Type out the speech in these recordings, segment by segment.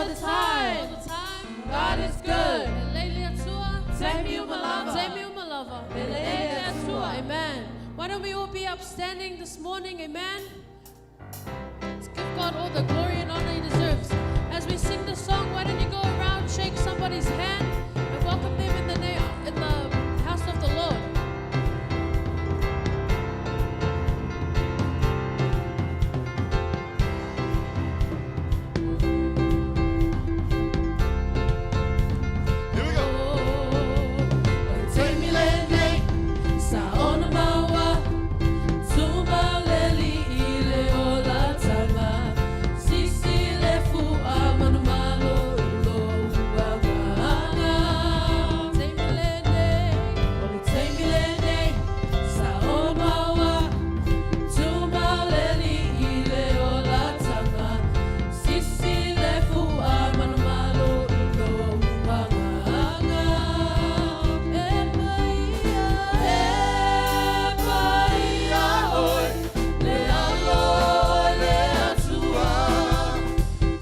All the time. All the time. God is good. E lelei le Atua. Taimi uma lava. Taimi uma lava. E lelei le Atua. Amen. Why don't we all be upstanding this morning? Amen. Let's give God all the glory and honor He deserves. As we sing the song, why don't you go around, shake somebody's hand, and welcome them in the name, in the house of the Lord. Here we go. O le taimi lenei, sa ona maua, tumau le alii i le olataga, sisi le fua manumalo i lou agaga. Taimi lenei. O le taimi lenei, sa ona maua, tumau le alii i le olataga, sisi le fua manumalo i lou agaga. E paia, E paia oe, le alo o le Atua,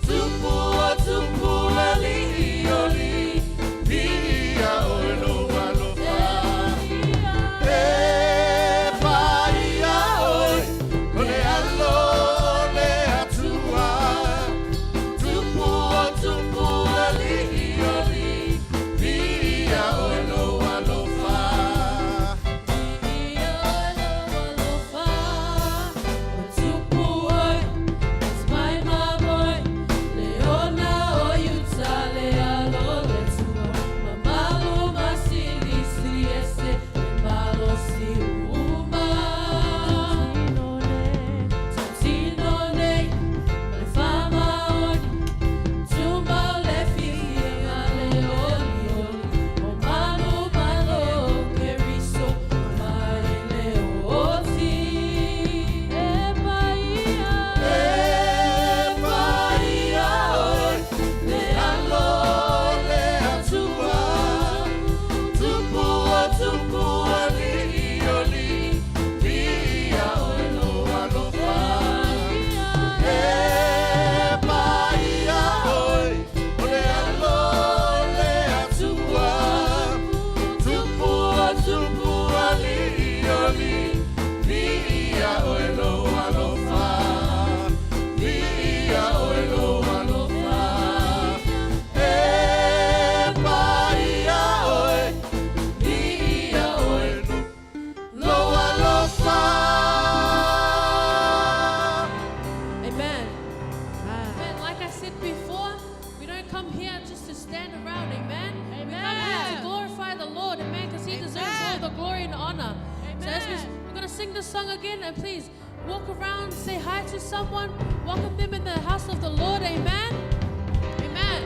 Tupu o tupu alii o alii, Viia oe lou alofa. e E paia oe, o le alo o le Atua. Tupu o tupu alii o alii, viia oe lou alofa. Viia oe lou alofa. O Tupu oe, Tamai Mamoe, Leona o Iuta, le alo o le Atua, mamalu ma silisili ese le malosi uma. Tautino nei, ma le faamaoni, tumau le fiafia ma le olioli, o manumalo o Keriso, mai le oti. E paia, E paia oe, le alo o le Atua. Tupu o tupu alii o alii, viia oe lou alofa. E paia oe, o le alo o le Atua. Tupu o tupu alii o alii, viia oe lou alofa. Viia oe lou alofa. E paia oe, viia oe lou alofa. Amen. Amen. Like I said before, we don't come here just to stand around. Amen. We come here to glorify the Lord. Amen. Because He deserves all the glory and honor. So as we're going to sing this song again, and please walk around, say hi to someone, welcome them in the house of the Lord. Amen. Amen.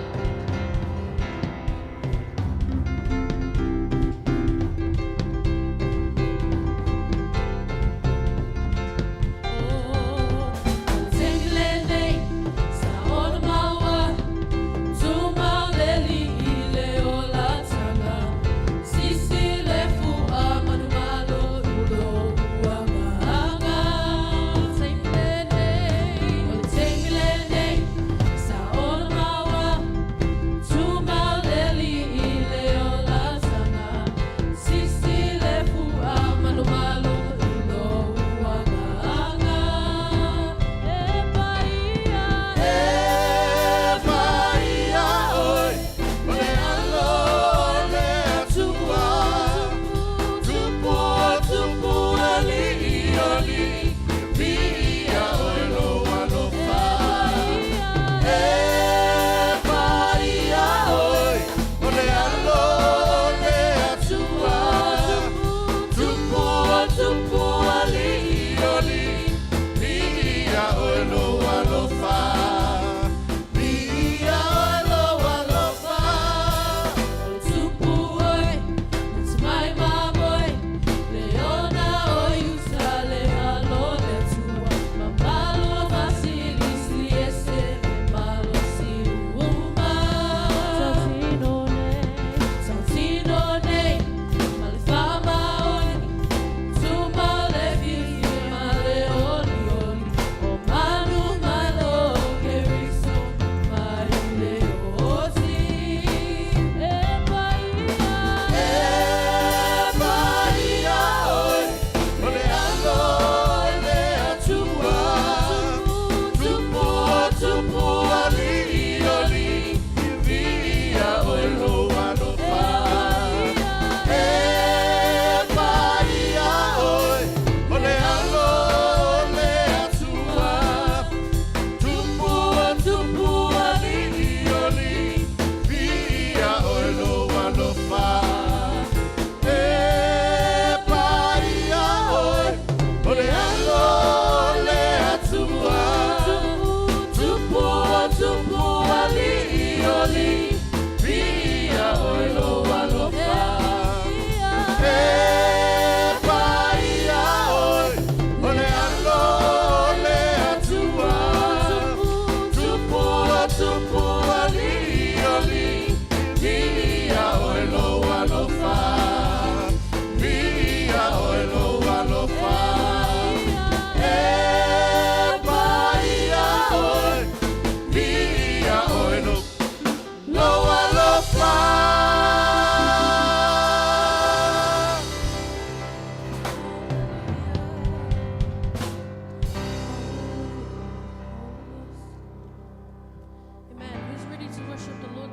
O le taimi lenei, sa ona maua, tumau le alii i le olataga, sisi le fua manumalo i lou agaga. Taimi lenei. O le taimi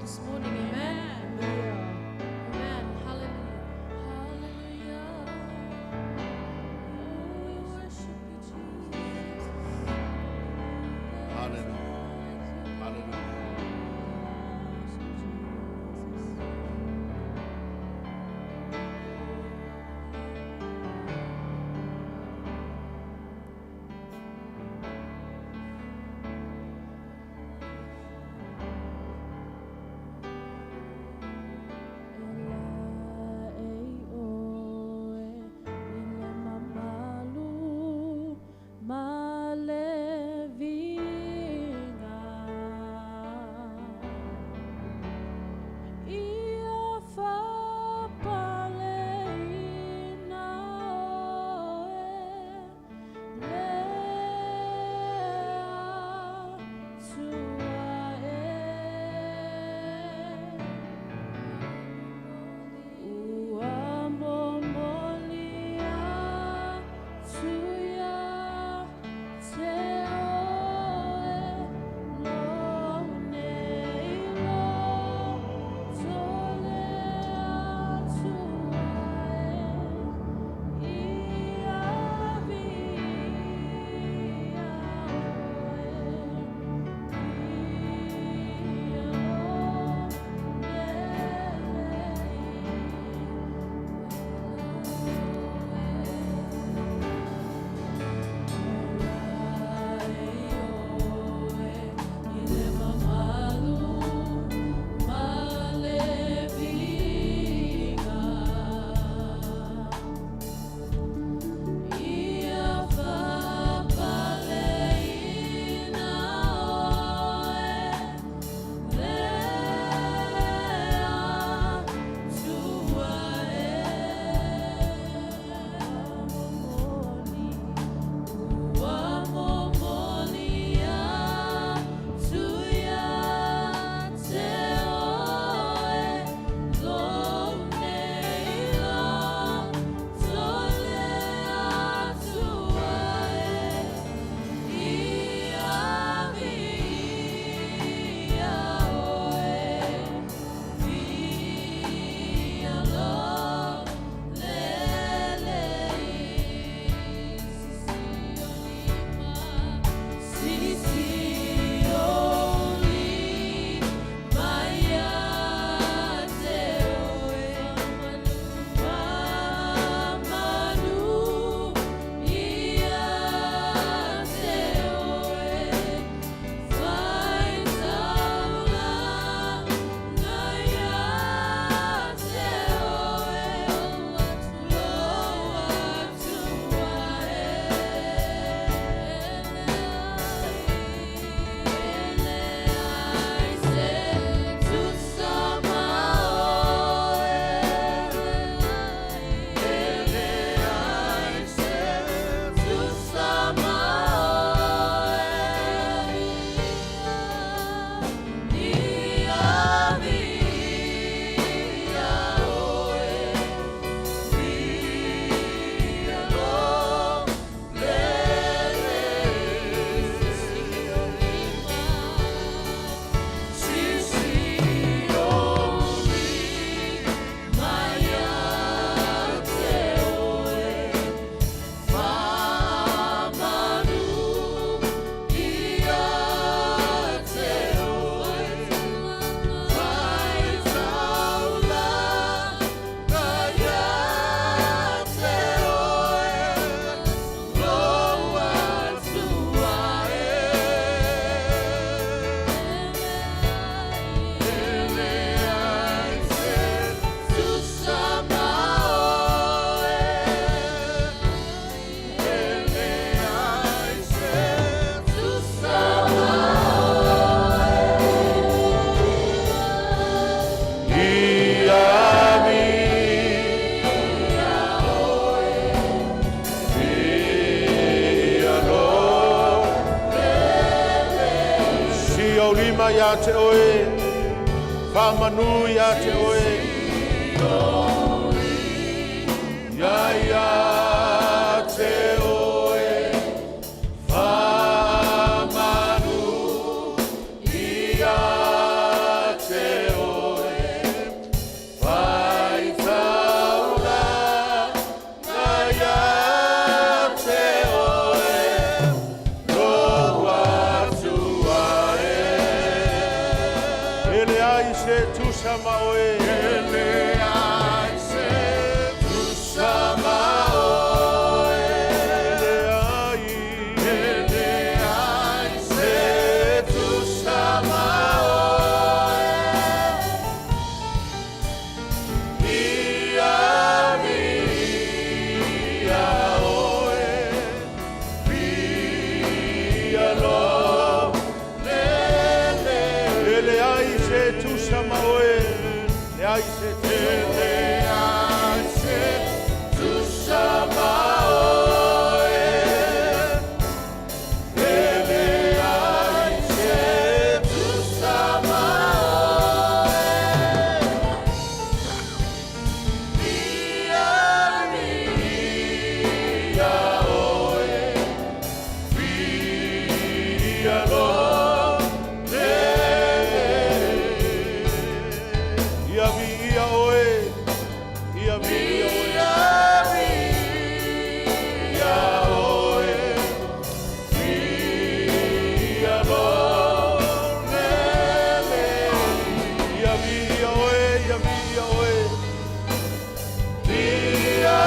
this morning. Amen. Amen. Hallelujah. Hallelujah. Oh, we worship you, Jesus. Hallelujah. Hallelujah. Lima ia te oe, whamanu ia te oe. Ia ia te oe, whamanu ia te oe. se tusa ma oe. E leai se tusa ma oe. E leai. E leai se tusa ma oe. Ia via oe. Via lo lele. E leai se tusa ma oe. Leai se tusa ma oe. Leai se tusa ma oe. E leai se tusa ma oe. Ia via oe. Via lo lele. Ia via oe. Ia via oe. Ia oe. Via lo lele. Ia via oe. Ia via oe. Ia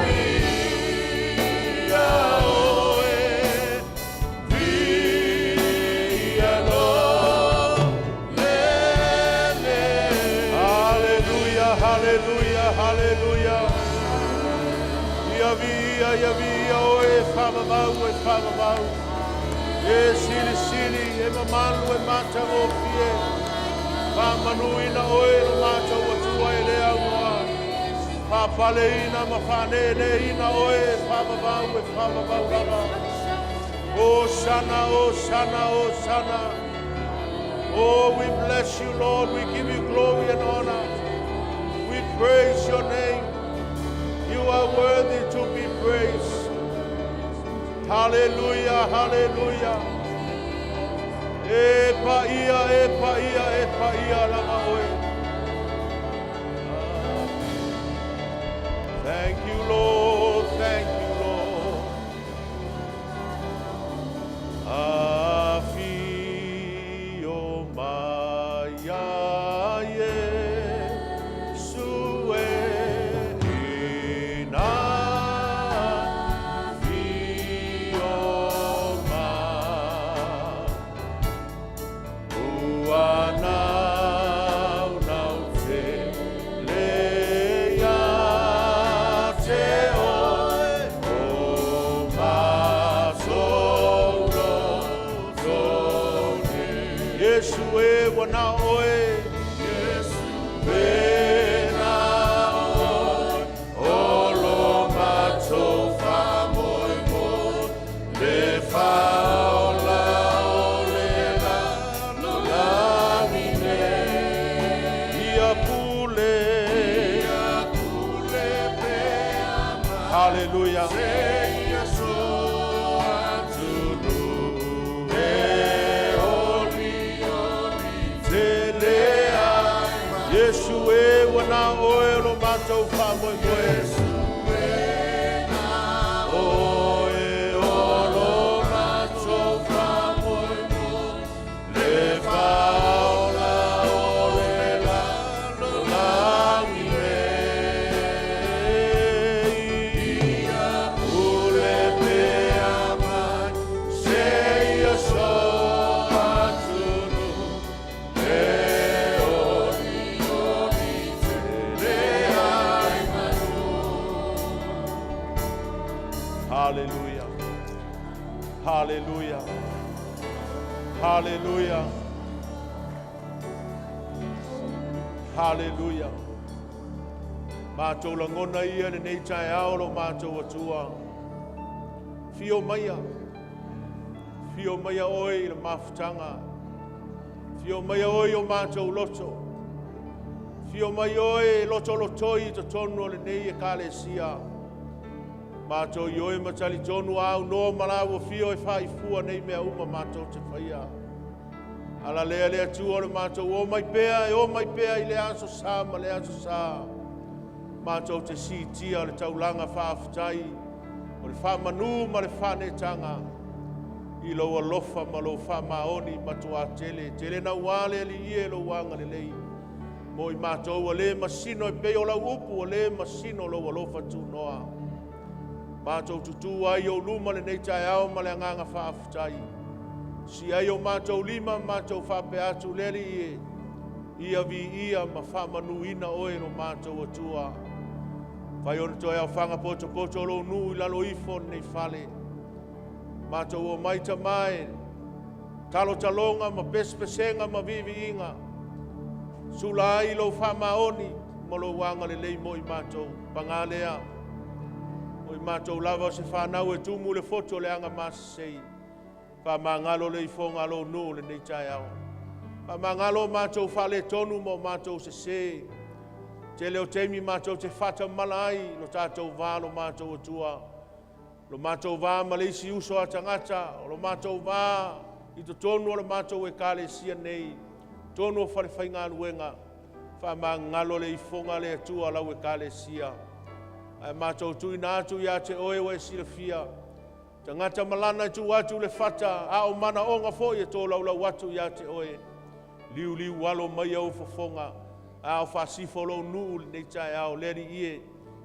via oe. Via lo lele. Hallelujah, hallelujah, hallelujah. Ia via, ia via oe, whamamau, e whamamau. E silisili, e mamalu, e matagofie. Whamanuina oe, lo mātou atua e lea ua. Whapaleina ma whanene oe, whamamau, e whamamau lava. Hosanna, Hosanna, Hosanna. Oh, we bless you, Lord. We give you glory and honor. We praise your name. You are worthy to be praised. Hallelujah, hallelujah. E paia, e paia, e paia lama oe. Thank you, Lord. Thank you, Lord. Afio mai ia Iesu e ina fio mai. Ua naunau tele ia te oe o matou loto nei. Iesu e ua na oe. Iesu e na oe. O lo matou faamoemoe le faaola o le lalolagi nei. Ia pule. Ia pule pea mai. Hallelujah. Seia so atunu e oli oli tele ai. Iesu e ua na oe lo matou faamoemoe. Iesu e na oe o lo matou faamoemoe le faaola o le lalolagi nei. Ia pule pea mai seia so atunu e oli oli tele ai manu. Hallelujah. Hallelujah. Hallelujah. Hallelujah. Mātou lagona ia lenei taeao lo mātou Atua. Fio maia. Fio maia oe i le mafutaga. Fio maia oe o mātou loto. Fio mai oe loto lotoi i totonu o lenei ekalesia. Mātou ioe ma talitonu au no malaua fio e whaifua nei mea uma mātou te whaia. Ala lea le Atua o le mātou o mai pea, e o mai pea i le aso sa ma le aso sa. Mātou te sitia o le taulaga faafetai, o le faamanu ma le faanetaga, i lou alofa ma lou faamaoni matuā tele, tele nauā le Alii e lou agalelei. Mo i matou ua le masino e pei o lau upu, ua le masino lou alofa tunoa. Matou tutū ai i ou luma lenei taeao ma le agaga faafetai. Si ai o matou lima ma matou faapea atu le Alii e, ia viia ma faamanuina oe lo matou Atua. Fai ona toe aofaga potopoto o lou nuu i lalo ifo o lenei fale. Matou omai Tama e talotaloga ma pesepesega ma viiviiga. Sula ai lou faamaoni ma lou agalelei mo i matou. Paga lea, o i matou lava o se fanau e tumu le foto o le agamasesei. Faamagalo le ifoga a lou nuu lenei taeao. Faamagalo o matou faaletonu ma o matou sesē. Tele o taimi matou te faatamala ai lo tatou va lo matou Atua. Lo matou va ma le isi uso a tagata, o lo matou va i totonu o le matou ekalesia nei, totonu o falefaigaluega. Faamagalo le ifoga a le Atua lau ekalesia. Ae matou tuuina atu ia te oe ua e silafia. Tagata malana e tuu atu le fata, a o manaoga foi e tolaulau atu ia te oe. Liuliu alo mai au fofoga, a o faasifo lou nuu lenei taeao, le Alii e,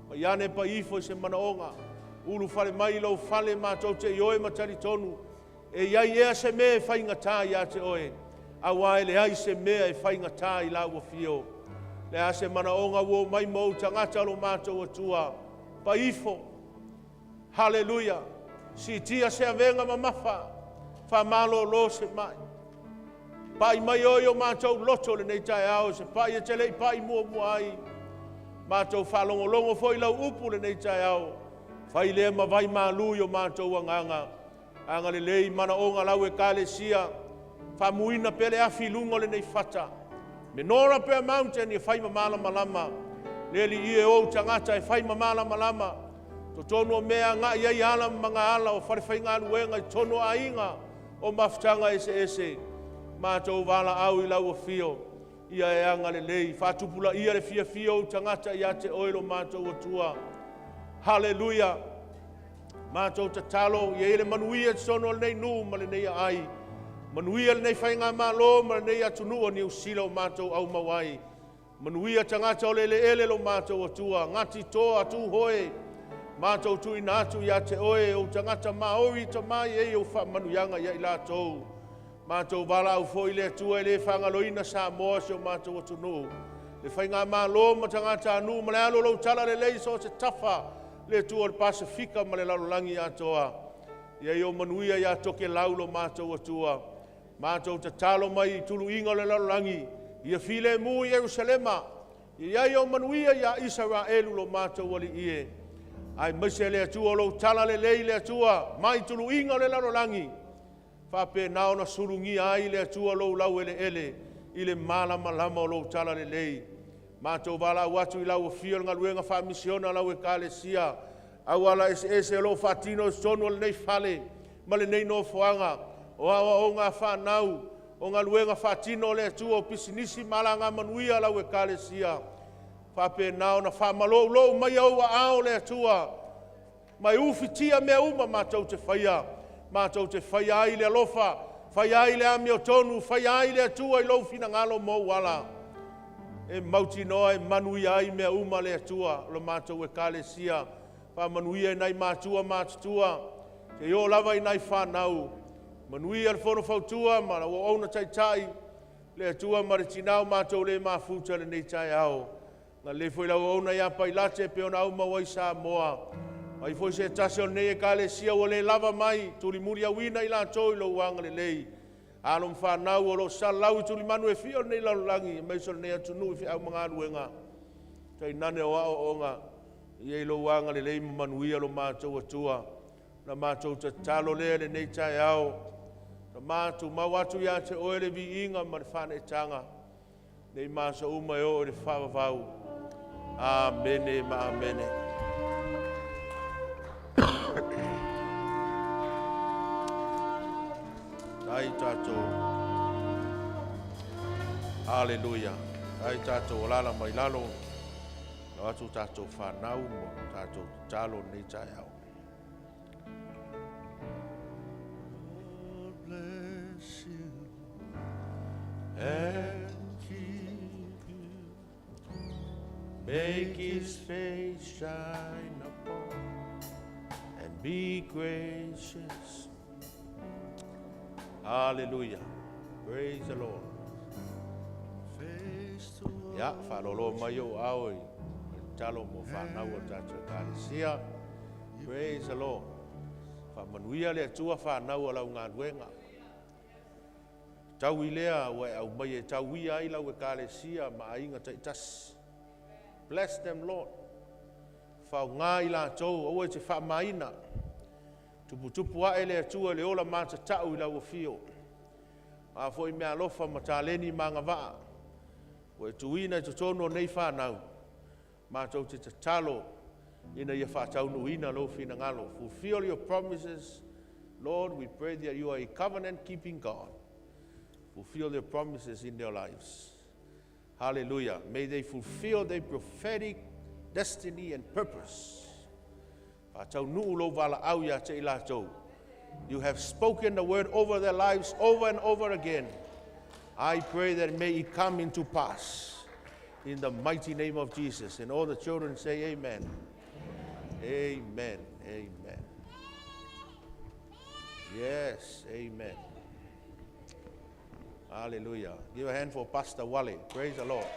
mai ane pai ifo i se manaoga. Ulufale mai i lou fale matou te ioe ma talitonu, e i ai ea se mea e faigata ia te oe, aua e leai se mea e faigata i lau afio. Le a se manaoga ua omai ma ou tagata lo matou Atua, pai ifo. Haleluia! Siitia se avega mamafa, faamalolo se mai. Pai mai oe i o matou loto lenei taeao, se pai e te le i pai muamua ai. Matou faalogologo foi lau upu lenei taeao. Fai lea ma vai malu i o matou agaga. Agalelei manaoga lau ekalesia. Faamuina pea le afi i luga o lenei fata. Menora pea mountain e fai ma malamalama. Le alii e ou tagata e fai ma malamalama. Totonu o mea agai ai ala ma magaala o falefaigaluega i totonu o aiga o mafutaga eseese. Matou valaau i lau afio, ia e agalelei, faatupulaia le fiafia o ou tagata ia te oe lo matou Atua. Haleluia! Matou tatalo, ia i le manuia i totonu o lenei nuu ma lenei aai. Manuia lenei faigamalo ma lenei atunuu o Niu Sila o matou aumau ai. Manuia tagata o le eleele lo matou Atua, Ngāti Toa, Tūhoe, matou tuuina atu ia te oe, ou tagata Māori tamai e ou faamanuiaga ia i latou. Matou valaau foi le Atua e le faagaloina Samoa si o matou atunuu. Le faigamalo ma tagatanuu ma le alo o lou talalelei so o se tafa, le Atua o le Pasefika ma le lalolagi atoa. Ia i ou manuia ia Tokelau lo matou Atua. Matou tatalo mai i tuluiga o le lalolagi, ia filemu i Ierusalema, ia i ai ou manuia ia Isaraelu lo matou Alii e. Aemaise le Atua o lou talalelei le Atua mai tuluiga o le lalolagi, faapena ona sulugia ai le Atua lou laueleele i le malamalama o lou talalelei. Matou valaau atu i lau afio le galuega faamisiona a lau ekalesia, auala eseese o lo o faatino i totonu o lenei fale ma lenei nofoaga, o aoaoga a fanau, o galuega faatino a le Atua, o pisinisi ma alagamanuia a lau ekalesia. Faapena ona faamaloulou mai ou aao le Atua, ma e ufitia mea uma matou te faia. Matou te faia ai le alofa, faia ai le amiotonu, faia ai le Atua i lou finagalo ma ou ala. E mautinoa e manuia ai mea uma le Atua o le matou ekalesia. Faamanuia i nai matua matutua, seia oo lava i nai fanau. Manuia le fono fautua ma lau auauna taitai, le Atua ma le tina o matou le mafuta i lenei taeao. Agalelei foi lau auauna ia Pailate e pei ona aumau ai i Samoa. Ai foi se tasi o lenei ekalesia ua le lava mai, tulimuliauina i latou i lou agalelei. Alo ma fanau o lo o salalau i tulimanu e fia o lenei lalolagi, aemaise o lenei atunuu i feau ma galuega, tainane o aoaoga, ia i lou agalelei ma manuia lo matou Atua. Na matou tatalo lea i lenei taeao, na matou atu ia te oe le viiga ma le faaneetaga, nei ma aso uma e oo i le faavavau. Amene ma amene. Ai tatou. Haleluia. Ai tatou alala mai lalo. Lau atu tatou whanau mo tatou tatalo nei taeao. God bless you and keep you. Make his face shine upon and be gracious. Hallelujah. Praise the Lord. Ia, faalōlō mai ou aao i le tatalo mo fanau a le tatou Ekalesia. Praise the Lord. Faamanuia le Atua fanau a lau galuega. Taui lea ua e aumaia e tauia ai lau Ekalesia ma aiga taitasi. Bless them, Lord. Faaaoga i latou, aua e te faamaina. Tuputupu ae le Atua i le ola matatau i lau afio. A foi meaalofa ma taleni ma agavaa ua e tuuina i totonu o nei fanau, matou te tatalo ina ia faataunuuina lou finagalo. Fulfill your promises, Lord. We pray that you are a covenant-keeping God. Fulfill your promises in their lives. Hallelujah. May they fulfill their prophetic destiny and purpose. Faataunuu lou valaau ia te i latou. You have spoken the word over their lives over and over again. I pray that may it come into pass in the mighty name of Jesus. And all the children say amen. Amen. Amen. Yes, amen. Hallelujah. Give a hand for Pastor Wale. Praise the Lord.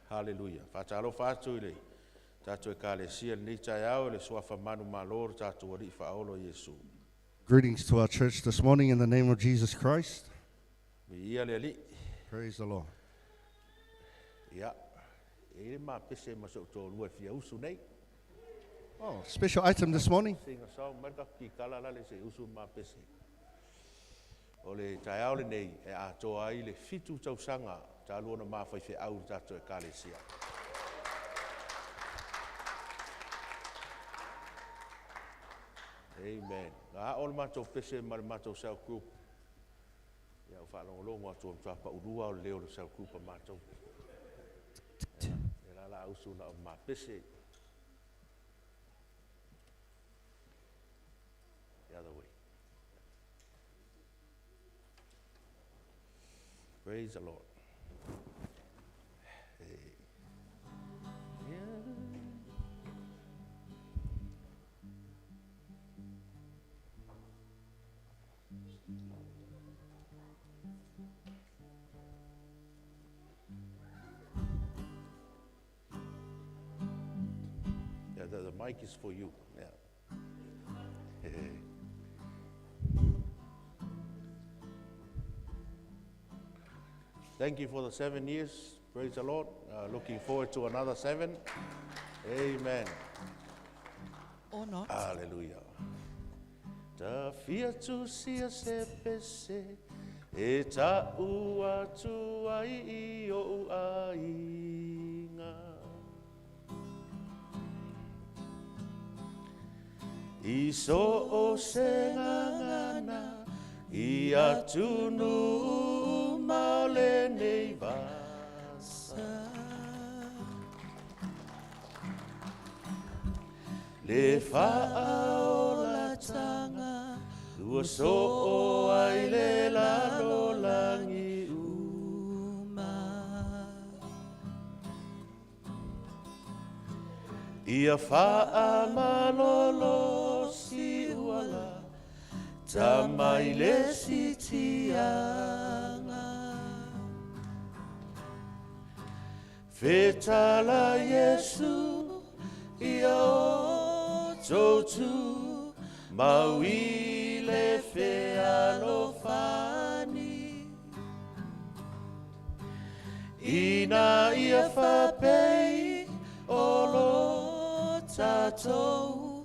Hallelujah. Faatalofa atu i le tatou Ekalesia lenei taeao i le suafa manumalo o le tatou Alii Faaola Iesu. Greetings to our church this morning in the name of Jesus Christ. Viia le Alii. Praise the Lord. Ia, e i ai le ma pese ma si ou toalua e fia usu nei. Oh, special item this morning. Sing a song mai le tatou kikala lale se i usu le ma pese. O le taeao lenei e atoa ai le 7 tausaga talu ona ma faifeau i le tatou Ekalesia. Amen. Na ao le matou pese ma le matou cell group. Ia, ua faalogologo atu ua matua paulua o le leo o le cell group a matou. Ia, o le la usu na o ma pese. The other way. Praise the Lord. Hey. Yeah. Yeah, the mic is for you. Yeah. Hey. Thank you for the 7 years. Praise the Lord. Looking forward to another 7. Amen. Or not. Hallelujah. Ta fia tusia se pese e ta'u atu ai i o'u aiga. I so o se ngangana i atunu ma o lenei vasa. Le faaolatanga ua soo ai le lalolagi uma. Ia faamalolo si uala ta mai le sitiaga. Fetala Iesu ia o toutu mau i le fealofani. Ina ia faapei o lo tatou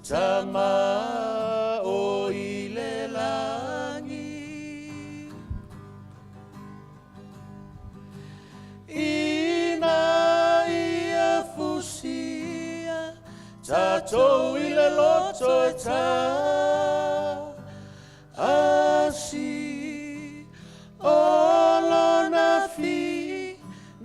Tama o i le lagi. Ina ia fusia tatou i le loto e ta asi o lona finagalo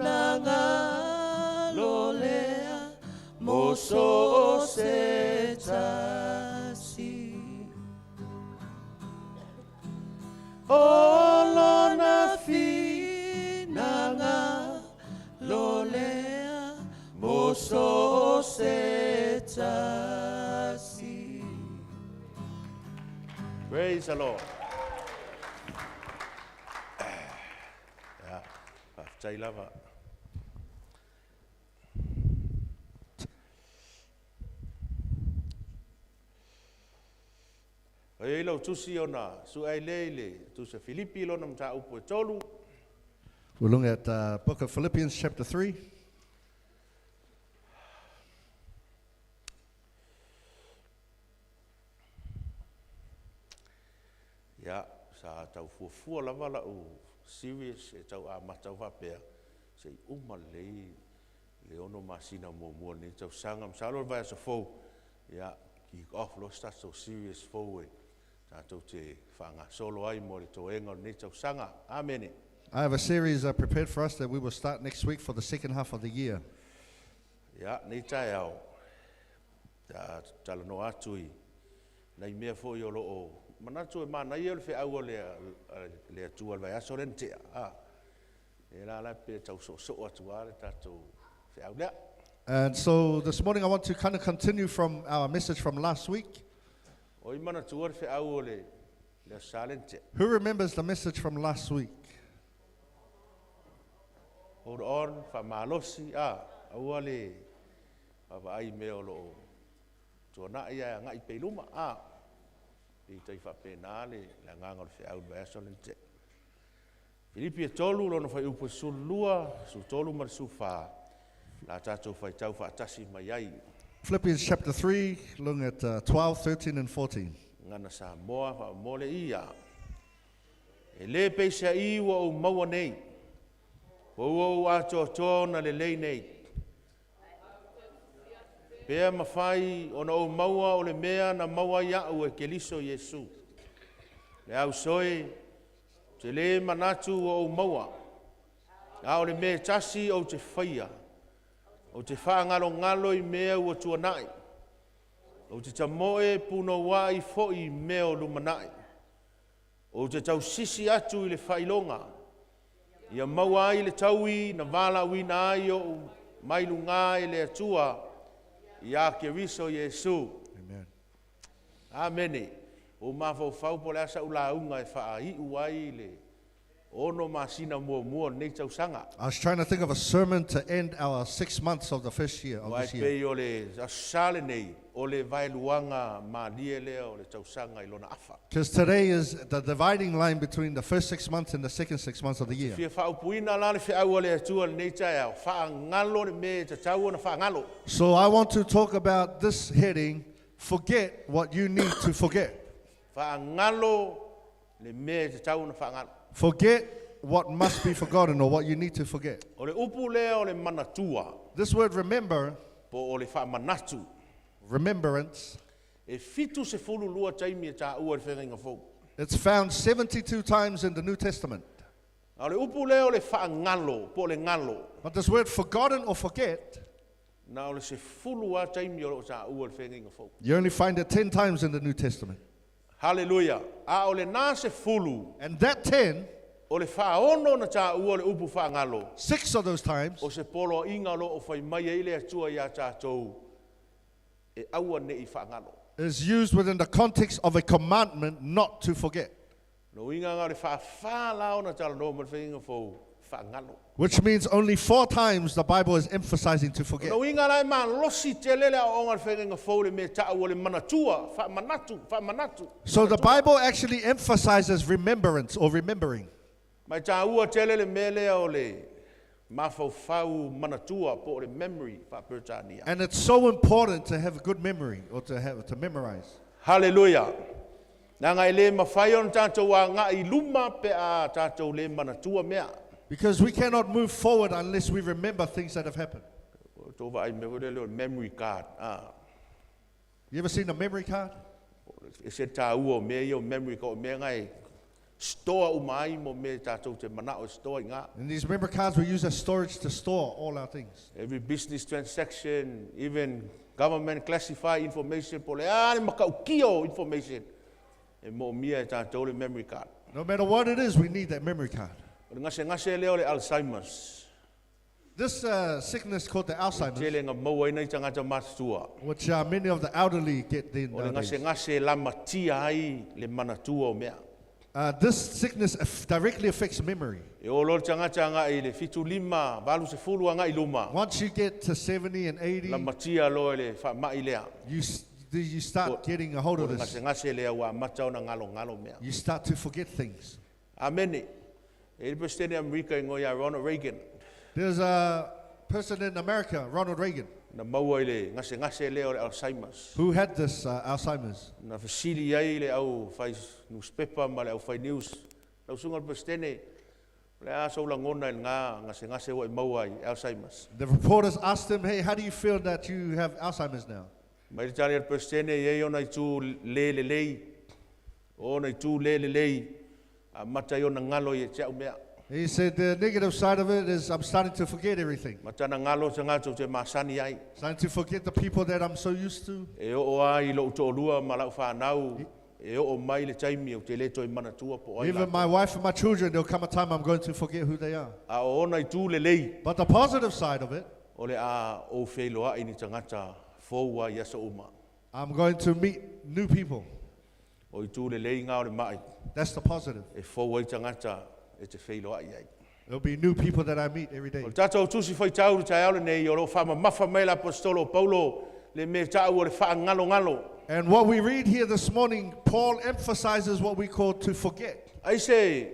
se tasi. Praise the Lord. Ia, faafetai lava. E i ai lau tusi ona su'e ai lea i le tusi a Filipi lona mataupu e tolu. We're looking at book of Philippians chapter 3. Ia, sa tau fuafua lava la'u series e tau amata au faapea, se i uma lelei le 6 masina muamua o lenei tausaga. Masalo o le vaiaso fou, ia, kick off loa se tatou series fou e tatou te faagasolo ai mo le toega o lenei tausaga. Amene. I have a series prepared for us that we will start next week for the second half of the year. Ia, nei taeao, ia talanoa atu i nai mea foi o loo manatu e manaia o le feau a le Atua i le vaiaso lea na tea. A, e la la pe tau soosoo atu lava le tatou feau lea. And so this morning I want to kind of continue from our message from last week. O ai manatua le feau o le le aso Sa lea na tea? Who remembers the message from last week? Hold on, faamalosi, a, aua le vaavaai i mea o loo tuanai ae agai pea i luma, a. E pei tai faapena le le agaga o le feau i le vaiaso lea na tea. Filipi e 3 lona fuaiupu e 12, 13 ma le 14, la tatou faitau faatasi mai ai. Philippians chapter 3, looking at 12, 13, and 14. Gagana Samoa faamomole ia. E lē peiseai ua ou maua nei, po ua ou atoatoa ona lelei nei. Pea mafai ona ou maua o le mea na maua ai a'u e Keliso Iesu. Le ausoe, ou te lē manatu ua ou maua, a o le mea e tasi ou te faia, ou te faagalogalo i mea ua tuana'i, ou te tamoe punoua'i foi i mea o lumana'i. Ou te tausisi atu i le faailoga, ia maua ai le taui na valaauina ai o'u mai lugā e le Atua iā Keriso Iesu. Amen. Amene. Ua ou mafaufau po o le a sa'u lauga e faai'u ai le 6 masina muamua o lenei tausaga. I was trying to think of a sermon to end our 6 months of the first year of Aua e this year. pei o le Aso Sa lenei, o le vaeluaga malie lea o le tausaga i lona afa. Because today is the dividing line between the first 6 months and the second 6 months of the year. Fia faaupuina la le feau a le Atua i lenei taeao, faagalo le mea e tatau ona faagalo. So I want to talk about this heading, forget what you need to forget. Faagalo le mea e tatau ona faagalo. Forget what must be forgotten or what you need to forget. O le upu lea o le manatua, This word remember, po o le faamanatu, remembrance, e 72 taimi e taua i le Feagaiga Fou. it's found 72 times in the New Testament. A o le upu lea o le faagalo, po o le galo, But this word forgotten or forget, na o le 10 lava taimi o loo taua i le Feagaiga Fou. you only find it 10 times in the New Testament. Haleluia. A o lenā 10, And that 10, o le 6 na taua le upu faagalo, six of those times, o se poloaiga o loo fai mai ai le Atua iā tatou e aua ne'i faagalo. Is used within the context of a commandment not to forget, Lona uiga na o le 44 la ona talanoa ma le Feagaiga Fou faagalo. which means only four times the Bible is emphasizing to forget. Lona uiga la e malosi tele le aoaoga a le Feagaiga Fou le mea ta'u o le manatua, faamanatu, faamanatu. So the Bible actually emphasizes remembrance or remembering. Ma e tāua tele le mea lea o le mafaufau manatua po o le memory faa-Peretania. And it's so important to have a good memory or to memorize. Haleluia. Leaga e lē mafai ona tatou aga'i i luma pe a tatou lē manatua mea. Because we cannot move forward unless we remember things that have happened. Tou vaai mea foi lele o le memory card. Ah. You ever seen a memory card? E se tāua o mea ia o memory card, o mea nga e store uma ai mo mea tatou te mana'o e store i ngā. And these memory cards we use as storage to store all our things. Every business transaction, even government classified information, po o le a le matautia o information, e moomia e tatou le memory card. No matter what it is, we need that memory card. O le gasegase lea o le Alzheimer's. This sickness called the Alzheimer's, tele nga maua ai nai tagata matutua. Which many of the elderly get then O le nowadays. Gasegase e lamatia ai le manatua o mea. This sickness directly affects memory. E oo loa le tagata agai le 75, 80 agai luma, Once you get to 70 and 80, lamatia loa i le faamai lea. you start getting a hold O of le this. gasegase lea ua amata ona galogalo mea. You start to forget things. Amene. E le Pesetene Amerika i igoa ia Ronald Reagan. There's a person in America, Ronald Reagan, Na maua i le gasegase lea o le Alzheimer's. Who had this Alzheimer's. Na fesili ai le aufai newspaper ma le aufai news. Lau susuga le Pesetene, o le a sou lagona i lena gasegase ua e maua ai Alzheimer's. The reporters asked him, "Hey, how do you feel that you have Alzheimer's now?" Mai le tali a le Pesetene e i ai ona itu le lelei, o ona itu le lelei, amata ai ona galo ia te au mea. He said, "The negative side of it is I'm starting to forget everything. Amata ona galo tagata ou te masani ai. Starting to forget the people that I'm so used to. E oo lava i lou toalua ma lau fanau, e oo mai le taimi ou te le toe manatua po o ai Even latou. My wife and my children, there'll come a time I'm going to forget who they are." A o ona itu lelei, But the positive side of it, o le a ou feiloai i ni tagata fou ai i aso uma. I'm going to meet new people. O itu lelei na o le mai, That's the positive. e fou ai tagata e te feiloai ai. There'll be new people that I meet every day. O le tatou tusi faitau i le taeao lenei, o lo o faamamafa mai le aposetolo o Paulo, le mea taua o le faagalogalo. And what we read here this morning, Paul emphasizes what we call to forget. Ai se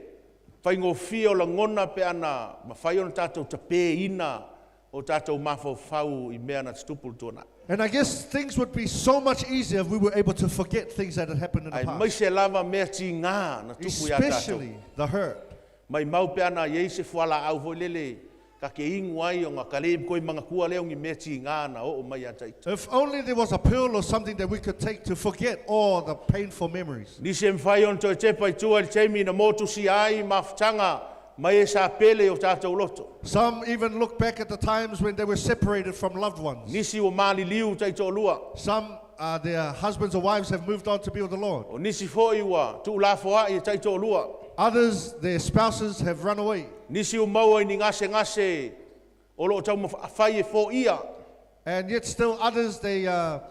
faigofie o lagona pe ana mafai ona tatou tapeina o tatou mafaufau i mea na tutupu i le tuanai. And I guess things would be so much easier if we were able to forget things that had happened in the Ae past. maise lava mea tigā na tupu iā tatou. Especially the hurt. Maumau pe ana i ai se fualaau foi lele ka ke igu ai ona ka le toe manatua lea o ni mea tigā na oo mai ia taita. If only there was a pill or something that we could take to forget all the painful memories. Nisi e mafai ona toe tepa i tua i le taimi na motusia ai mafutaga mai e sa pele o tatou loto. Some even look back at the times when they were separated from loved ones. Nisi ua maliliu taitoalua. Some, their husbands or wives have moved on to be with the Lord. O nisi foi ua tuulafoai e taitoalua. Others, their spouses have run away. Nisi ua maua i ni gasegase o loo taumafai e foia. And yet still others, they're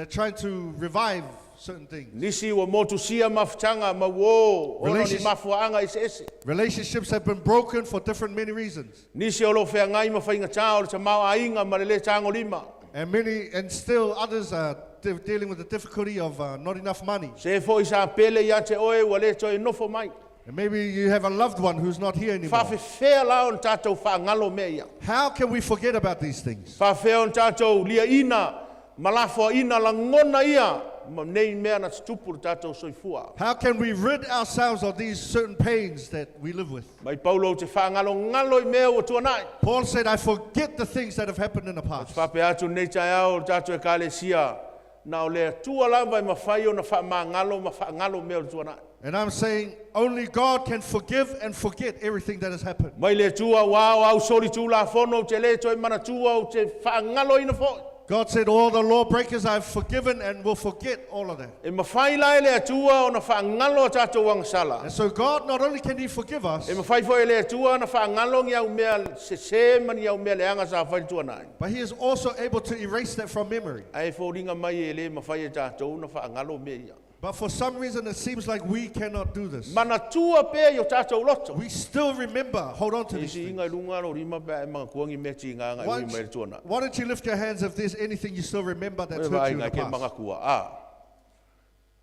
trying to revive certain things. Nisi ua motusia mafutaga ma uō ona ni mafuaaga eseese. Relationships have been broken for different many reasons. Nisi o loo feagai ma faigatā o le tamaoaiga ma le lē tagolima. And still others are dealing with the difficulty of not enough money. Se foi sa pele ia te oe ua lē toe nofo mai. And maybe you have a loved one who's not here anymore. Faafefea la ona tatou faagalo mea ia? How can we forget about these things? Faafefea ona tatou liaina ma lafoaina lagona ia ma nei mea na tutupu i le tatou soifua? How can we rid ourselves of these certain pains that we live with? Mai Paulo ou te faagalogalo i mea ua tuanai. Paul said, "I forget the things that have happened in the past." Faapea atu lenei taeao o le tatou ekalesia, na o le Atua lava e mafai ona faamagalo ma faagalo mea o le tuanai. And I'm saying only God can forgive and forget everything that has happened. Mai le Atua ua o au solitulafono ou te lē toe manatua ou te faagaloina foi. God said, "All the lawbreakers I've forgiven and will forget all of that." E mafai la e le Atua ona faagalo a tatou agasala. And so God, not only can He forgive us, E mafai foi e le Atua ona faagalo ni au mea sesē ma ni au mea leaga sa fai i le tuanai. But He is also able to erase that from memory. Ae foliga mai e lē mafai e tatou ona faagalo mea ia. But for some reason, it seems like we cannot do this. Manatua pea i o tatou loto. We still remember, hold on to E these si things. iga i luga lou lima pe a e manatua ni mea tigā agai Why ui mai le tuanai. why don't you lift your hands if there's anything you still remember that's Oe hurt you in vaaiga the ke past? manatua. A.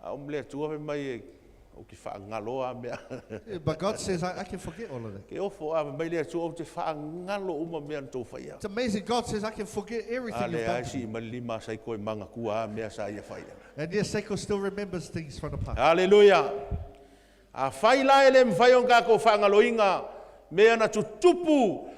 A o le Atua fai mai e ou te faagalo a mea. Yeah, but God says, I can forget all of that." Ke ofo a fai mai le Atua ou te faagalo uma mea na tou faia. It's amazing. God says, "I can forget everything A you've le done ai to si me." i ma le lima sa i koe manatua a mea sa ia faia. And yes, Seiko still remembers things from the past. Haleluia. Afai la e le mafai ona tatou faagaloina mea na tutupu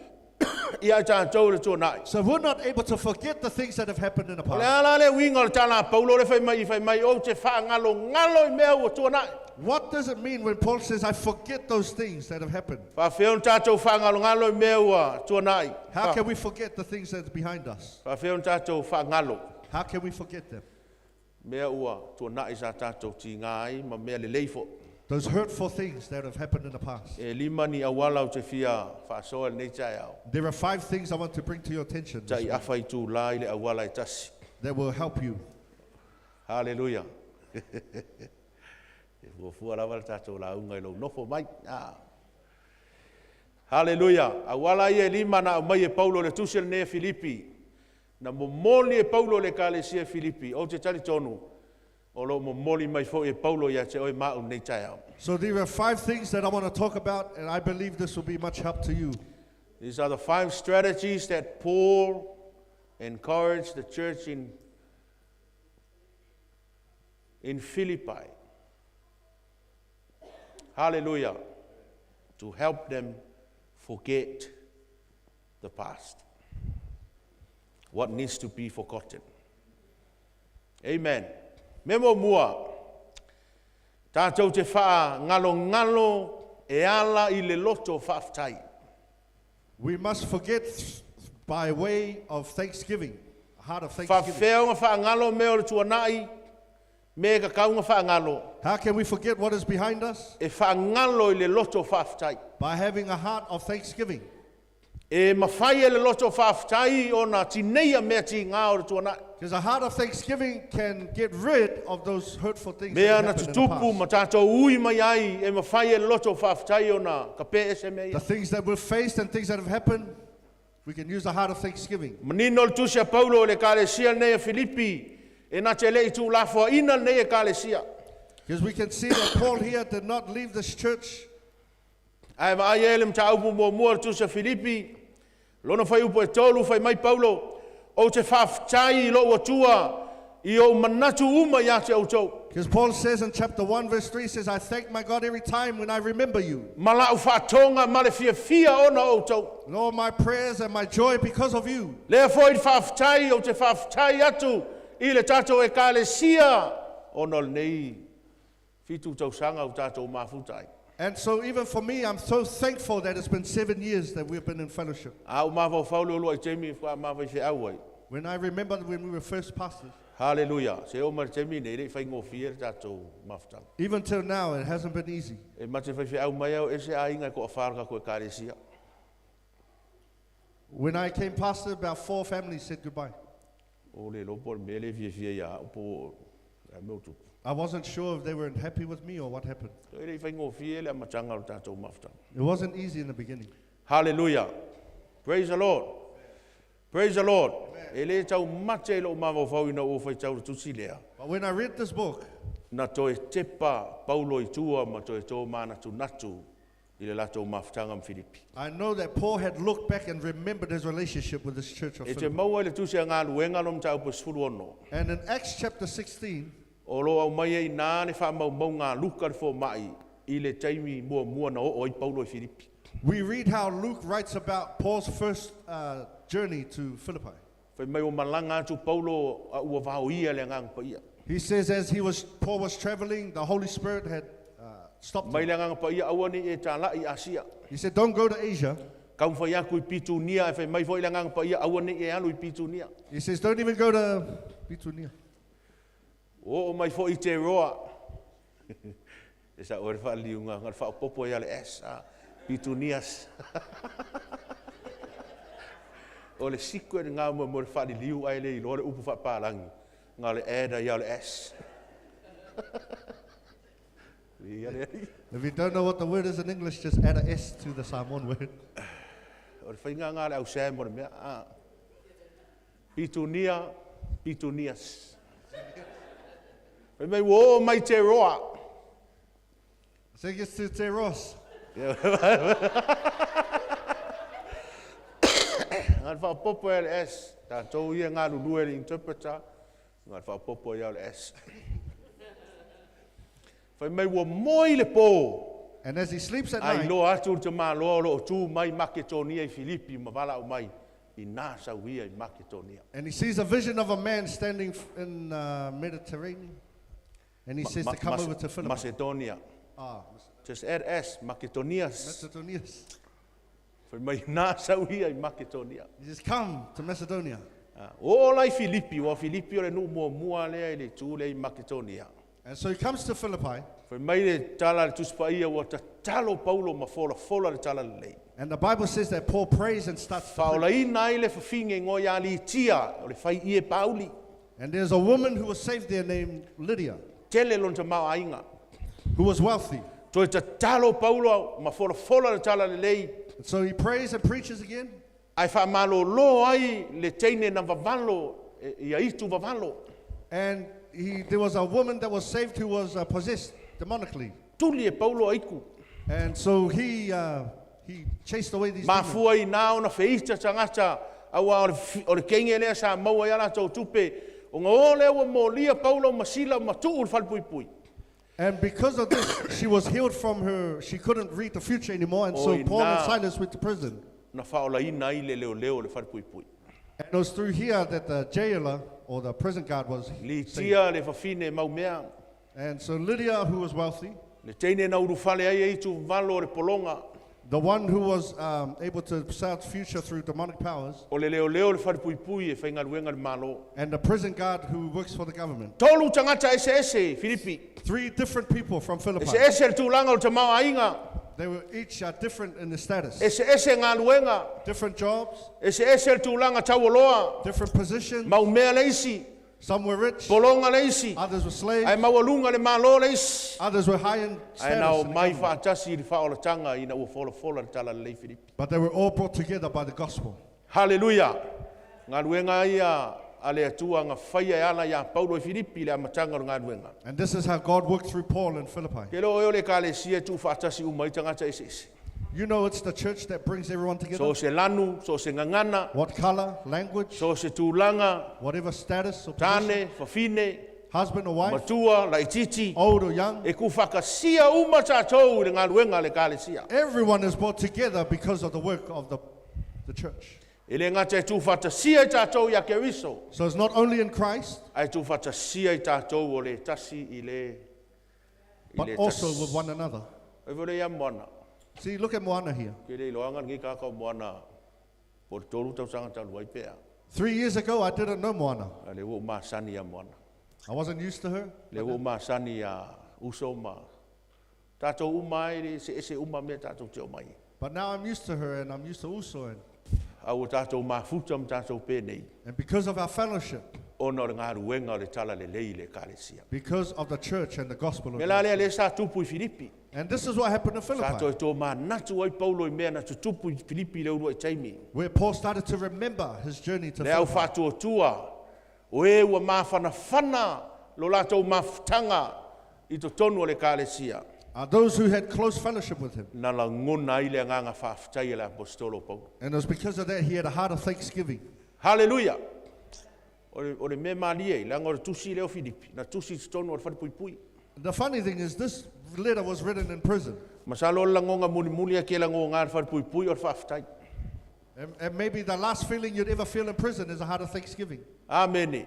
ia tatou i le tuanai. So we're not able to forget the things that have happened in the O le past. a la le uiga o le tala a Paulo le fai mai fai mai ou te faagalogalo i mea ua tuanai. What does it mean when Paul says, "I forget those things that have happened"? Faafefea ona tatou faagalogalo i mea ua tuanai? How can we forget the things that are behind us? Faafefea ona tatou faagalo How can we forget them? mea ua tuanai sa tatou tigā ai ma mea lelei foʻi? Those hurtful things that have happened in the past. E lima ni auala o te fia whaasoa le nei taeao. There are five things I want to bring to your attention this Tai morning afa i tū la i le auala e tasi. that will help you. Hallelujah. E fuafua lava le tātou launga i lou nofo mai. Ah. Hallelujah. Auala ia e lima na aumai e Paulo le tusi lenei e Filipi. Na momoli e Paulo le ekalesia e Filipi. Ou te talitonu o lo momoli mai foi e Paulo ia te oe ma au nei taeao. So there are five things that I want to talk about, and I believe this will be much help to you. These are the five strategies that Paul encouraged the church in Philippi. Hallelujah. To help them forget the past. What needs to be forgotten. Amen. Me muamua, tātou te whaangalongalo e ala i le loto faafetai. We must forget by way of thanksgiving, a heart of thanksgiving. Faafefea ona faagalo mea o le tuanai, me ka kaunga faagalo. How can we forget what is behind us? E faagalo i le loto faafetai. By having a heart of thanksgiving. E mawhai e le loto faafetai ona tineia mea tigā o le tuanai. Because a heart of thanksgiving can get rid of those hurtful things Mea that na happened in the tutupu past. ma tātou ui mai ai, e mawhai e le loto faafetai ona ka pe ese mea The ia. things that we've faced and things that have happened, we can use the heart of thanksgiving. Manino le tusi a Paulo i le ekalesia lenei e Filipi, e na te lei tūlafoaina lenei ekalesia. Because we can see that Paul here did not leave this church. Ae vaai e le mataupu muamua le tusi a Filipi, lona fuaiupu e 3 fai mai Paulo, ou te faafetai i lou Atua i ou manatu uma ia te outou. Because Paul says in chapter 1, verse 3, says, I thank my God every time when I remember you. Ma lau faatoga ma le fiafia ona outou. And all my prayers and my joy because of you. Lea foi le faafetai ou te faafetai atu i le tātou ekalesia ona o lenei 7 tausaga o tātou mafuta ai. And so even for me, I'm so thankful that it's been 7 years that we've been in fellowship. A o mafaufau le oloa i taimi wha mawhai wheau ai. When I remember when we were first pastors, Hallelujah. Se o ma le taimi nei, lei whaingofie le tātou mafutanga. even till now, it hasn't been easy. E mate whai wheau mai au, e se a inga ko a whāraka ko e kāresia. When I came pastor, about 4 families said goodbye. O le lopo le mele fia fia ia, o po a mea o tupu. I wasn't sure if they weren't happy with me or what happened. E lei whaingofie le amatanga o le tātou mafutanga. It wasn't easy in the beginning. Hallelujah. Praise the Lord. Praise the Lord. E le tau mate i lo mafaufau ina o whai tau le tusi lea. But when I read this book, Na toe tepa Paulo i tua ma toe tō mānatu natu i le latou mafutanga ma Filipi. I know that Paul had looked back and remembered his relationship with this church of E te Philippi. maua i le tusi a ngā luenga lo mataupu 16. And in Acts chapter 16, O lo au mai e nā le whaamaumau ngā luka le fōmai i le taimi muamua na oo ai Paulo i Filipi. we read how Luke writes about Paul's first journey to Philippi. Fai mai o malanga atu Paulo a ua vao ia le nganga pa ia. He says as Paul was traveling, the Holy Spirit had stopped Mai him. le nganga pa ia aua ni e tālai Asia. He said, don't go to Asia. Kau whai aku i Pitunia, e whai mai foi le nganga pa ia aua ni e alu i Pitunia. He says, don't even go to Pitunia. O o mai foi i te roa. E sa oe le whaaliunga, ngā le whaopopo ia le S, a, Pitunias. O le siku e ngā mua mo le whaaliliu ai le i loa le upu whaapalangi. Ngā le eda ia le S. Ia le ari. If you don't know what the word is in English, just add a S to the Samoan word. O le whainga ngā le au sam o le mea. A. Pitunia, Pitunias. Fai mai o mai te roa. So he gets to Te Ross. Ngā le whaopopo e le S. Tātou ia ngā lulue le interpreter. Ngā le whaopopo ia le S. Fai mai ua moi le pō. And as he sleeps at Ai night, loa atu le te māloa o loo tū mai Maketonia i Filipi ma wala o mai. I nā sauia i Maketonia. and he sees a vision of a man standing in Mediterranean. And he says to come over to Philippi. Macedonia. Just add S, Macedonias. Macedonias. Fai mai nā sauia i Macedonia. He says, come to Macedonia. O lai Filipi, wa Filipi o le nu mua mua lea i le tū lea i Macedonia. And so he comes to Philippi. Fai mai le tala a le Tusi Paia ua tatalo Paulo ma folafola le tala lelei. And the Bible says that Paul prays and starts to preach. Faaolaina ai le fafine igoa ia Litia, o le faiie Pauli. And there's a woman who was saved there named Lydia, Tele lona tamaoaiga. who was wealthy. Toe tatalo Paulo ma folafola le tala lelei. And so he prays and preaches again. Ae faamalōlō ai le teine na vavalo e, ia itu vavalo. And there was a woman that was saved who was possessed demonically. Tuli e Paulo aiku. And so he chased away these demons. Mafua i nā ona feita tagata auā o le fi- o le kege lea sa maua ai a latou tupe ona o lea ua molia Paulo ma Sila ma tu'u le falepuipui. And because of this, she was healed from her, she couldn't read the future anymore. And so Oi, Paul and na. Silas went to prison. Na faaolaina ai le leoleo o le falepuipui. And it was through here that the jailer or the prison guard was saved. Litia le fafine maumea. And so Lydia, who was wealthy, Le teine na ulufale ai e itu vavalo o le pologa. the one who was able to sell future through demonic powers, O le leoleo o le falepuipui e faigaluega le Malo. and the prison guard who works for the government. Tolu tagata eseese Filipi. Three different people from Philippi. Eseese le tulaga o le tamaoaiga. They were each different in their status, Eseese galuega. different jobs, Eseese le tulaga taualoa. different positions. Maumea le isi. Some were rich, Pologa le isi. others were slaves, Ae maualuga le Malo le isi. others were high in Ae na status. o in the mai government. faatasi i le faaolataga ina ua folafola le tala lelei Filipi. But they were all brought together by the gospel. Haleluia. Galuega ia a le Atua gafaia e ala iā Paulo e Filipi i le amataga o le galuega. And this is how God worked through Paul in Philippi. Ke loo e o le ekalesia e tuufaatasi uma ai tagata eseese. You know, it's the church that brings everyone together. So se lanu, so se gagana, What color, language, so se tulaga, whatever status or position, tane, fafine, husband or wife, matua, laititi, old or young, e kufakasia uma tatou i le galuega a le ekalesia. everyone is brought together because of the work of the church. E le gata e tuufaatasia i tatou iā Keriso, So it's not only in Christ, ae tuufaatasia i tatou o le tasi i le i but le also tasi. with one another. E vole ia moana. See, look at Moana here. Ke le iloaga lenei tagata o Moana po o le tolu tausaga talu ai pea. 3 years ago, I didn't know Moana. A le ua ou masani iā Moana. I wasn't used to her. Le ua ou masani iā uso ma tatou uma ai le eseese uma mea tatou te omai. But now I'm used to her and I'm used to Uso. A ua tatou mafuta ma tatou penei And because of our fellowship, ona o le galuega o le tala lelei i le ekalesia. because of the church and the gospel of Me la Jesus. lea lea sa tupu i Filipi. And this is what happened in Sa Philippi, toe tō manatu ai Paulo i mea na tutupu i Filipi i le uluai taimi. where Paul started to remember his journey to Le au Philippi. faatuatua, o e ua mafanafana lo latou mafutaga i totonu o le ekalesia. Those who had close fellowship with him. Na lagona ai le agaga faafetai e le apostolo Paulo. And it was because of that he had a heart of thanksgiving. Haleluia. O le mea malie, leaga o le tusi lea o Filipi, na tusi i totonu o le falepuipui. The funny thing is, this letter was written in prison. Masalo o le lagoga mulimuli a ke lagoga le falepuipui o le faafetai. And maybe the last feeling you'd ever feel in prison is a heart of thanksgiving. Amene.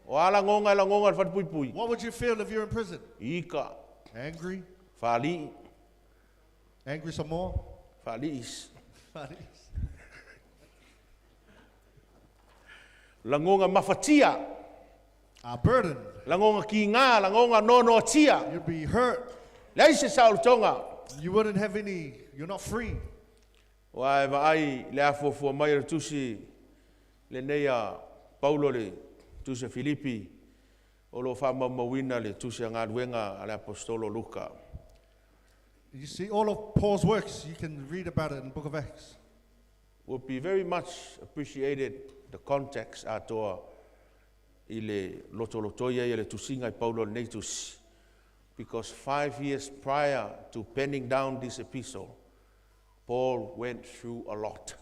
O a lagoga e lagoga le falepuipui. What would you feel if you're in prison? Ika, Angry? faali'i, Angry some more? faali'i isi. Lagoga mafatia, Burdened. lagoga kigā, lagoga noanoatia. You'd be hurt. Leai se saolotoga. You wouldn't have any, you're not free. Ua e vaai le afuafua mai o le tusi lenei a Paulo le tusi a Filipi o lo faamaumauina le tusi a galuega a le apostolo Luka. You see, all of Paul's works, you can read about it in the book of Acts. Would be very much appreciated the context atoa i le lotolotoia ia le tusiga i Paulo lenei tusi. Because 5 years prior to penning down this epistle, Paul went through a lot.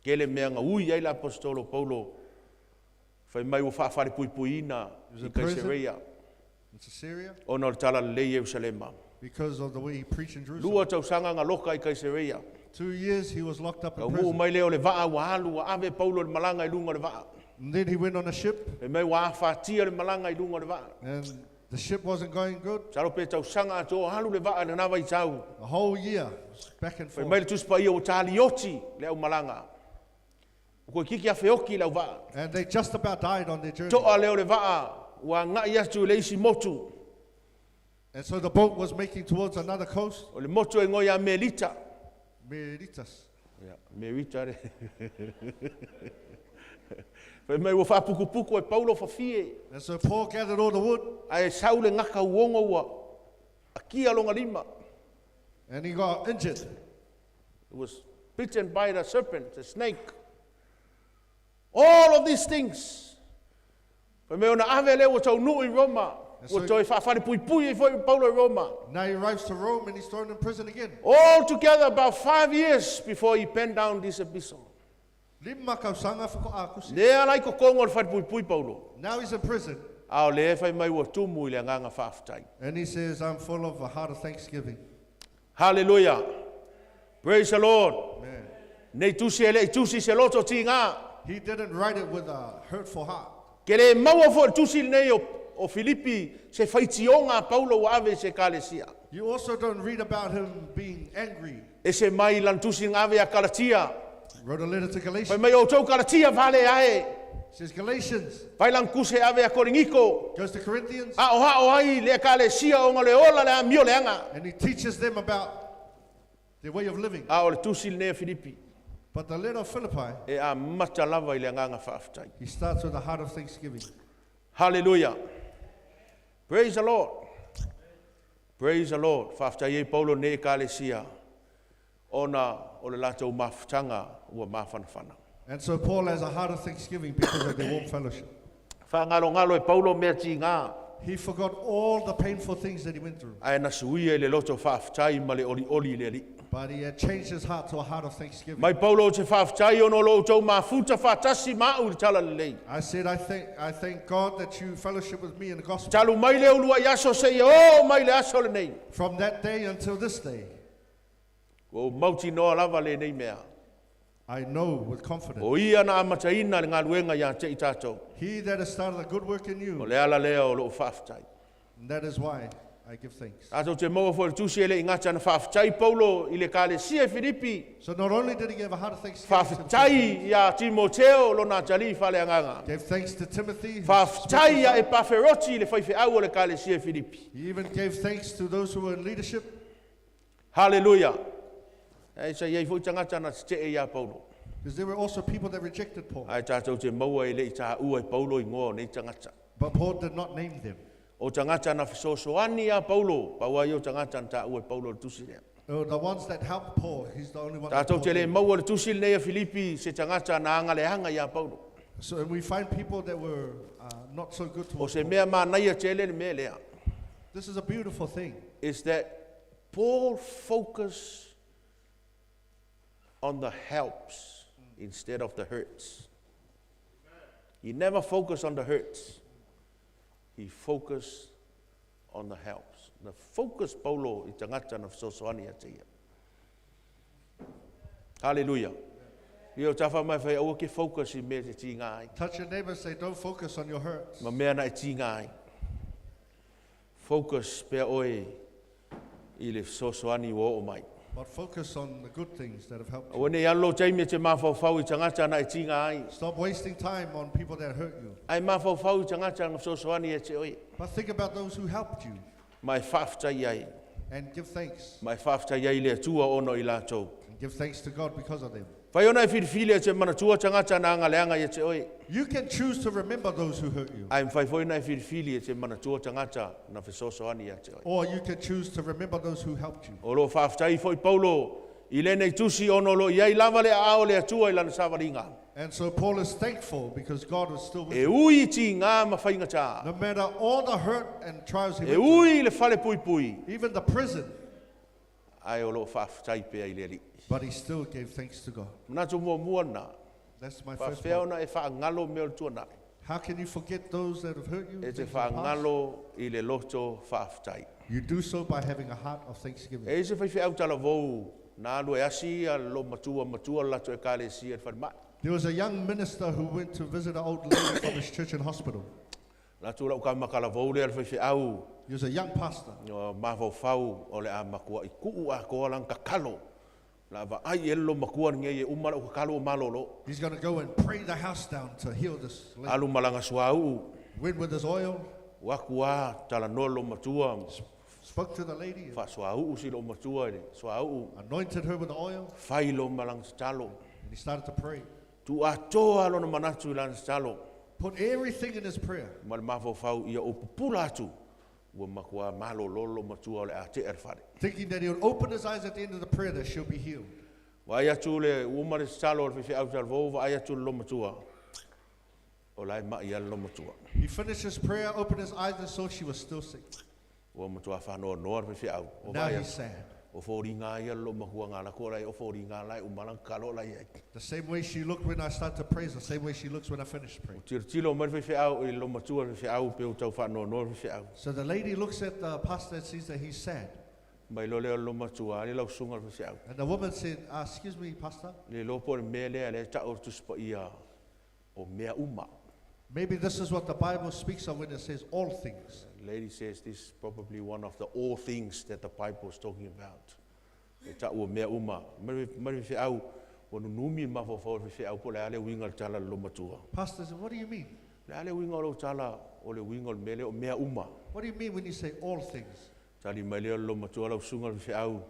Kele mea gaui ai le apostolo Paulo, fai mai ua faafalepuipuiina was i in prison. Kaisereia, In Caesarea, ona o le tala lelei i Ierusalema. because of the way he preached in Jerusalem. Lua tausaga galoka i Kaisereia. 2 years he was locked up in Kauguu prison. mai lea o le vaa ua alu ua ave Paulo i le malaga i luga o le vaa. And then he went on a ship, Fai mai ua afatia le malaga i luga o le vaa. and the ship wasn't going good. Salo pe tausaga atoa alu le vaa i lena vaitau. A whole year, back and Fai forth. mai le Tusi Paia ua talioti le aumalaga. Ua koe kiki afeoki le auvaa. And they just about died on their journey. To'a lea o le vaa ua agai atu i le isi motu. And so the boat was making towards another coast, O le motu e ngoi a Melita. Meritas. Ia, Merita re. Fai mai ua whaapukupuku e Paulo whawhie. And so Paul gathered all the wood Ae sau le ngaka uongo ua. A kia longa lima. and he got injured. He was bitten by the serpent, the snake. All of these things. Fai mai ona ave le ua tau nuu i Roma. And Ua so- toi whaafare pui pui i foi Paulo i Roma. Now he arrives to Rome and he's thrown in prison again. All together about 5 years before he penned down this epistle. Lima kausanga whakakusi. Lea lai ko kongo le whare pui pui Paulo. Now he's in prison A o le whai mai ua tumu i le anganga whaaftai. and he says, I'm full of a heart of thanksgiving. Hallelujah. Praise the Lord. Man. Nei tusi e le i tusi se loto ti ngā. He didn't write it with a hurtful heart. Ke le maua fo le tusi nei o Filipi se whaitionga a Paulo ua ave se kalesia. You also don't read about him being angry. E se mai lan tusi ngā ave a Kalatia. Wrote a letter to Whai Galatians. mai o tau Kalatia vale ae. Says Galatians Whai lan kuse ave a Koringiko. goes to Corinthians A o hao ai le kalesia o ngā le ola le a mio le anga. and he teaches them about their way of living. A o le tusi nei a Filipi. But the letter of Philippi, E a mata lava i le anganga whaaftai. he starts with a heart of thanksgiving. Hallelujah. Praise the Lord. Praise the Lord. Whaaftai e Paulo nei kalesia. Ona o le lātou mafutanga ua mawhanawhana. And so Paul has a heart of thanksgiving because of their warm fellowship. Whaangalo ngalo e Paulo mea ti ngā. He forgot all the painful things that he went through, Ae na suia i le loto whaaftai ma le oli oli le ali. but he had changed his heart to a heart of thanksgiving. Mai Paulo o te whaaftai ono lo tau mafuta whaatasi mau i tala lelei. I said, I thank God that you fellowship with me in the gospel. Talu mai le ulua i aso se i o mai le aso le nei. From that day until this day, O mauti noa lava le nei mea. I know with confidence, O ia na amataina le ngaluenga ia te i tātou. he that has started a good work in O you, le ala lea o loo whaaftai. and that is why I give thanks. Tātou te maua fo le tusi e le i ngata na whaaftai Paulo i le kalesia e Filipi. So not only did he give a heart of thanksgiving, to the Whaaftai ia Timoteo lo nā tali whale anganga. gave thanks to Timothy. who Whaaftai ia e Paferoti le whaiwhe au o le kalesia e Filipi. He even gave thanks to those who were in leadership. Hallelujah. E sa iei fo tangata na te e ia Paulo. Because there were also people that rejected Paul. Ai tātou te maua e le i tā ua e Paulo i ngoa o nei tangata. But Paul did not name them. O tangata na whasosoani a Paulo, paua i o tangata na tā ua e Paulo le tusi lea. No, the ones that helped Paul, he's the only one. That Tātou Paul te le named. maua le tusi nei a Filipi se tangata na anga le hanga ia Paulo. So, and we find people that were not so good O towards se Paul. mea mānaia te le mea lea. This is a beautiful thing. Is that Paul focused on the helps instead of the hurts. He never focused on the hurts. He focused on the helps. The focus Paulo i tangata na whasosoani a te ia. Hallelujah. Ia o tawha mai whai aua ke focus i mea te tī ngā ai. Touch your neighbor and say, don't focus on your hurts. Ma mea na i tī ngā ai. Focus pea oe i le whasosoani o o mai. But focus on the good things that have helped you. Aua nei alo teime te mawhauwhau i tangata na i tī ngā ai. Stop wasting time on people that hurt you. Ai mawhauwhau i tangata na whasosoani e te oe. But think about those who helped you Mai whaaftai ai. and give thanks. Mai whaaftai ai le atua ono i lātou. And give thanks to God because of them. Whai ona e whiriwhiri e te manatua tangata na anga leanga i te oe. You can choose to remember those who hurt you, Ai mwhai foi na e whiriwhiri e te manatua tangata na whesosoani i te oe. or you can choose to remember those who helped you. O lo whaaftai foi Paulo i lenei tusi ono lo iai lava le ao le atua i lana savaringa. And so Paul is thankful because God was still with E him. ui ti ngā mawhainga tā. No matter all the hurt and trials he E went through, ui le whale pui pui. even the prison, Ai o lo whaaftai pea i le ali. but he still gave thanks to God. Manatu mua mua nā. That's my first Whaafea point. ona e whaangalo mea o le tuanai. How can you forget those that have hurt you? E te things in the past? whaangalo i le loto whaaftai. You do so by having a heart of thanksgiving. E ise whaiwhi au tala vau, nā lua e asi a lo matua matua lato e kale si e whanmai. There was a young minister who went to visit an old lady from his church and hospital. Latu lau ka makala vau le al whaiwhi au, He was a young pastor. o mawhau whau o le a makua i kuu a koa lang kakalo. La va ai e lo makua nge e umara o kakalo o malolo. He's going to go and pray the house down to heal this lady. Alu malanga sua uu, Went with his oil, waku a tala noa lo matua, Spoke to the lady and Faasoauu si loo matua i le soauu anointed her with the oil, fai lo malaga tatalo. And he started to pray. Tuuatoa lona manatu i lana tatalo Put everything in his prayer. Ma le mafaufau ia ou pupula atu ua matua malōlō lo matua o le atea le fale. Thinking that he would open his eyes at the end of the prayer that she'll be healed. Vaai atu le uma le tatalo o le faifeau talavou vaai atu le lo matua o lae ma'i a le lo matua. He finished his prayer, opened his eyes, and saw she was still sick. Ua matua faanoanoa le faifeau o Now vaai he's atu sad. o foliga ia le lo matua galako lai o foliga lai umalaga kalo lai ai. The same way she looked when I started to pray is the same way she looks when I finish praying. Tilotilo mai le faifeau i le lo matua le faifeau pe o tau faanoanoa le faifeau. So the lady looks at the pastor and sees that he's sad. Mai lo lea o le lo matua ale lau susuga le faifeau. And the woman said, Excuse me, pastor, Le iloa po o le mea lea lea ta'u o le tusipaia o mea uma. Maybe this is what the Bible speaks of when it says all things. The lady says this is probably one of the all things that the Bible is talking about. E ta'u o mea uma. Mai feau, ua nunumi mafaufau o le faifeau po o le a le uiga o le tala le lo matua. Pastor said, What do you mean? Le a le uiga o lou tala o le uiga o le mea lea o mea uma. What do you mean when you say all things? Tali mai lea o le lo matua lau susuga le faifeau,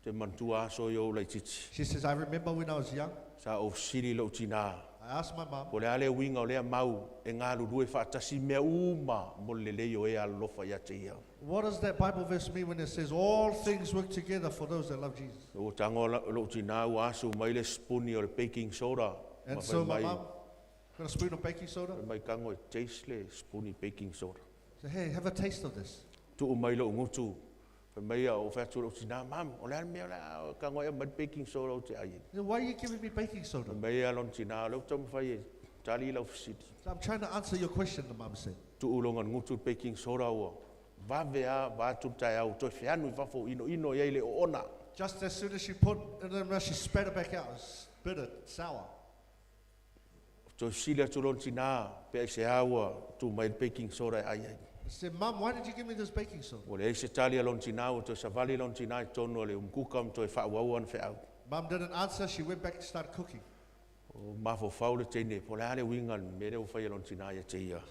te manatua aso i ou laitiiti. She says, I remember when I was young, Sa ou fesili i lou tinā. I asked my mom, Po o le a le uiga o lea mau e galulue faatasi mea uma mo le lelei o e alolofa ia te ia. What does that Bible verse mean when it says all things work together for those that love Jesus? Ua tago lou tinā ua asu mai le sipuni o le baking soda. And Ma so fai my mai, mom got a spoon of baking soda. fai mai kago e taste le sipuni baking soda. Said, Hey, have a taste of this. Tuu mai lou gutu. Fai mai ia o fai atu lou tinā, mam, o le a le mea o le a kago e aumai le baking soda ou te ai. He said, Why are you giving me baking soda? Fai mai ia lona tinā, o lea ua taumafai e tali lau fesili. So I'm trying to answer your question, the mom said. Tuu loga gutu le baking soda ua vave a vaeatu le taeao toe feanu i fafo inoino i ai le oona. Just as soon as she put it in her mouth, she spat it back out. It's bitter, sour. Toe fesili atu lona tinā, pe aiseā ua tuu mai le baking soda e ai ai. I said, Mom, why did you give me this baking soda? Ua leai se tali a lona tinā, ua toe savali lona tinā i totonu o le umukuka ma toe faaauau ana feau. Mom didn't answer. She went back to start cooking. O mafaufau le teine, po o le a le uiga le mea lea ua fai e lona tinā ia te ia.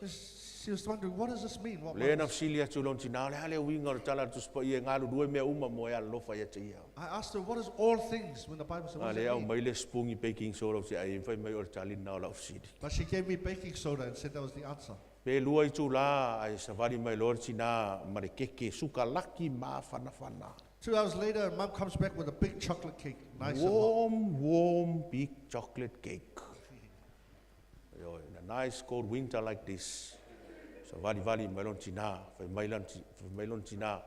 She was wondering, what does this mean? What Lea mom na is-" fesili atu lona tinā, o le a le uiga o le tala a le tusipaia e galulue mea uma mo e alolofa ia te ia. I asked her, what is all things when the Bible says, A what does lea it au mean? mai le sipugi baking soda o te ai, fai mai o le tali lena o lau fesili. But she gave me baking soda and said that was the answer. Pe lua itulā ae savali mai loa le tinā ma le keke sukalaki mafanafana. 2 hours later, mom comes back with a big chocolate cake, nice and hot. Warm, warm, big chocolate cake. Ioe, in a nice cold winter like this. Savalivali mai lona tinā, fai mai lana ti- fai mai lona tinā,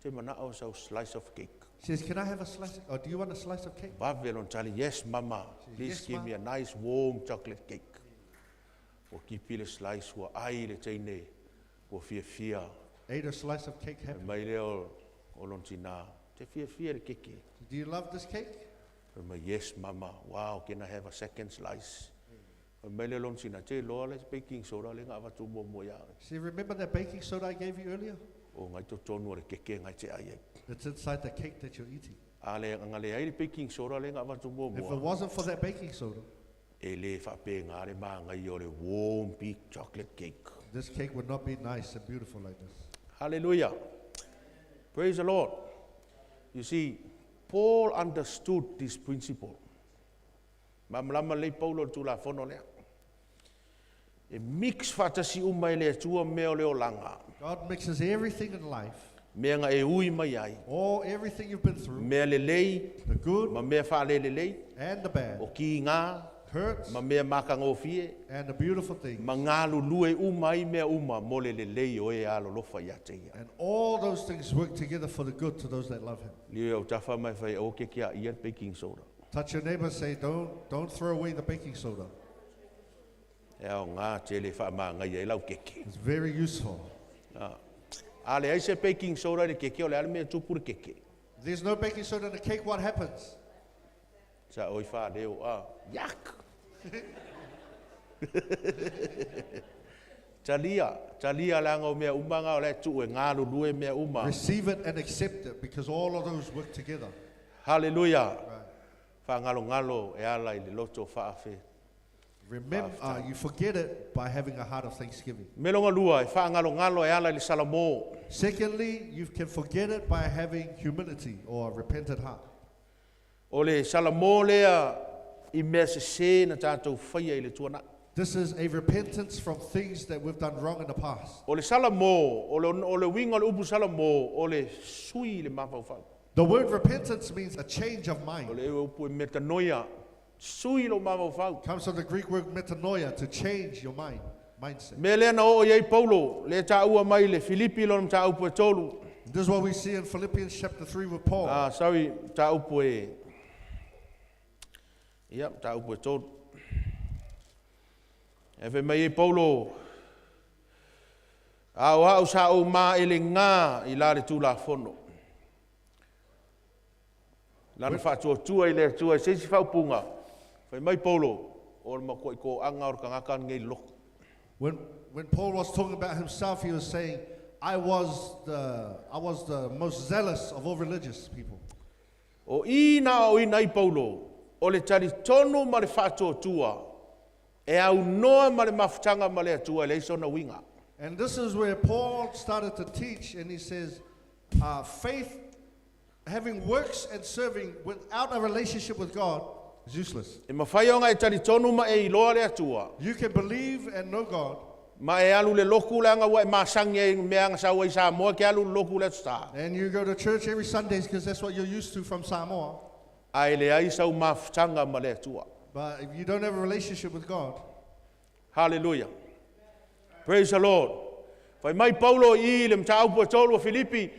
te mana'o sau slice of cake. She says, Can I have a slice? Or do you want a slice of cake? Vave lona tali, yes mama, please "Yes, give ma." me a nice warm chocolate cake. Ua kipi le slice, ua ai le teine, ua fiafia. Ate a slice of cake Fai happy. mai lea o, o lona tinā, te fiafia le keke. Do you love this cake? Fai mai, yes mama, wow, can I have a second slice? Fai mai lea o lona tinā, te iloa le baking soda lea na avatu muamua iā oe. See, remember that baking soda I gave you earlier? O ngai totonu o le keke ngai te ai ai. It's inside the cake that you're eating. A le anga leai le baking soda lea na avatu If it muamua, wasn't for that baking soda, e lē faapegā le magai o le warm big chocolate cake. this cake would not be nice and beautiful like this. Hallelujah. Praise the Lord. You see, Paul understood this principle. Malamalama lelei Paulo i le tulafono lea. E mix faatasi uma e le Atua mea o le olaga. God mixes everything in life, Mea na e ui mai ai. all everything you've been through, Mea lelei, the good ma mea faalelelei, and the bad, o kigā, hurts ma mea makagofie, and the beautiful things. ma galulue uma ai mea uma mo le lelei o e alolofa ia te ia. And all those things work together for the good to those that love him. Lio au tafa mai fai o ke kia ia le baking soda. Touch your neighbor and say, don't throw away the baking soda. E aogā tele faamagaia ai lau keke. It's very useful. Ah. A leai se baking soda i le keke, o le a le mea e tupu le keke. If there's no baking soda in the cake, what happens? Sa oi faaleo a, yak! Talia, talia leaga o mea uma gā o la e tuu e galulue mea uma. Receive it and accept it because all of those work together. Hallelujah. Right. Faagalogalo e ala i le loto faafe. Remember, you forget it by having a heart of thanksgiving. Melonga lua, e whaangalongalo e ala i le salamo. Secondly, you can forget it by having humility or a repentant heart. O le salamo lea i mea se se na tātou whaia i le tuana. This is a repentance from things that we've done wrong in the past. O le salamo, o le winga o le upu salamo, o le sui i le mawhauwhau. The word repentance means a change of O mind. le upu e metanoia, sui lo mawhauwhau. Comes from the Greek word metanoia, to change your mind, mindset. Me lea na o iai Paulo, le tā ua mai le Filipi lo tā upu e tolu. This is what we see in Philippians chapter 3 with Paul. Ah, sorry, tā upu e... Ia, tā upu e tolu. E whai mai e Paulo, a o au sa o mā ele ngā i la le tūla fono. Lana whaatua i le atua, se isi whaupunga. Whai mai Paulo, o le makua i ko anga o le kangaka ngei loko. When Paul was talking about himself, he was saying, I was the most zealous of all religious people. O ina o ina i Paulo, o le tari tonu ma le whaatuatua, e au noa ma le mafutanga ma le atua, le iso na winga. And this is where Paul started to teach, and he says, faith, having works and serving without a relationship with God is useless. E mawhai o ngai tari tonu ma e iloa le atua. You can believe and know God. Ma e alu le loku le anga ua e masangi e mea anga sa ua i Samoa ke alu le loku le atusa. And you go to church every Sundays because that's what you're used to from Samoa. A ele ai sau mafutanga ma le atua. But if you don't have a relationship with God. Hallelujah. Praise the Lord. Whai mai Paulo i le mtaaupu e tolu o Filipi,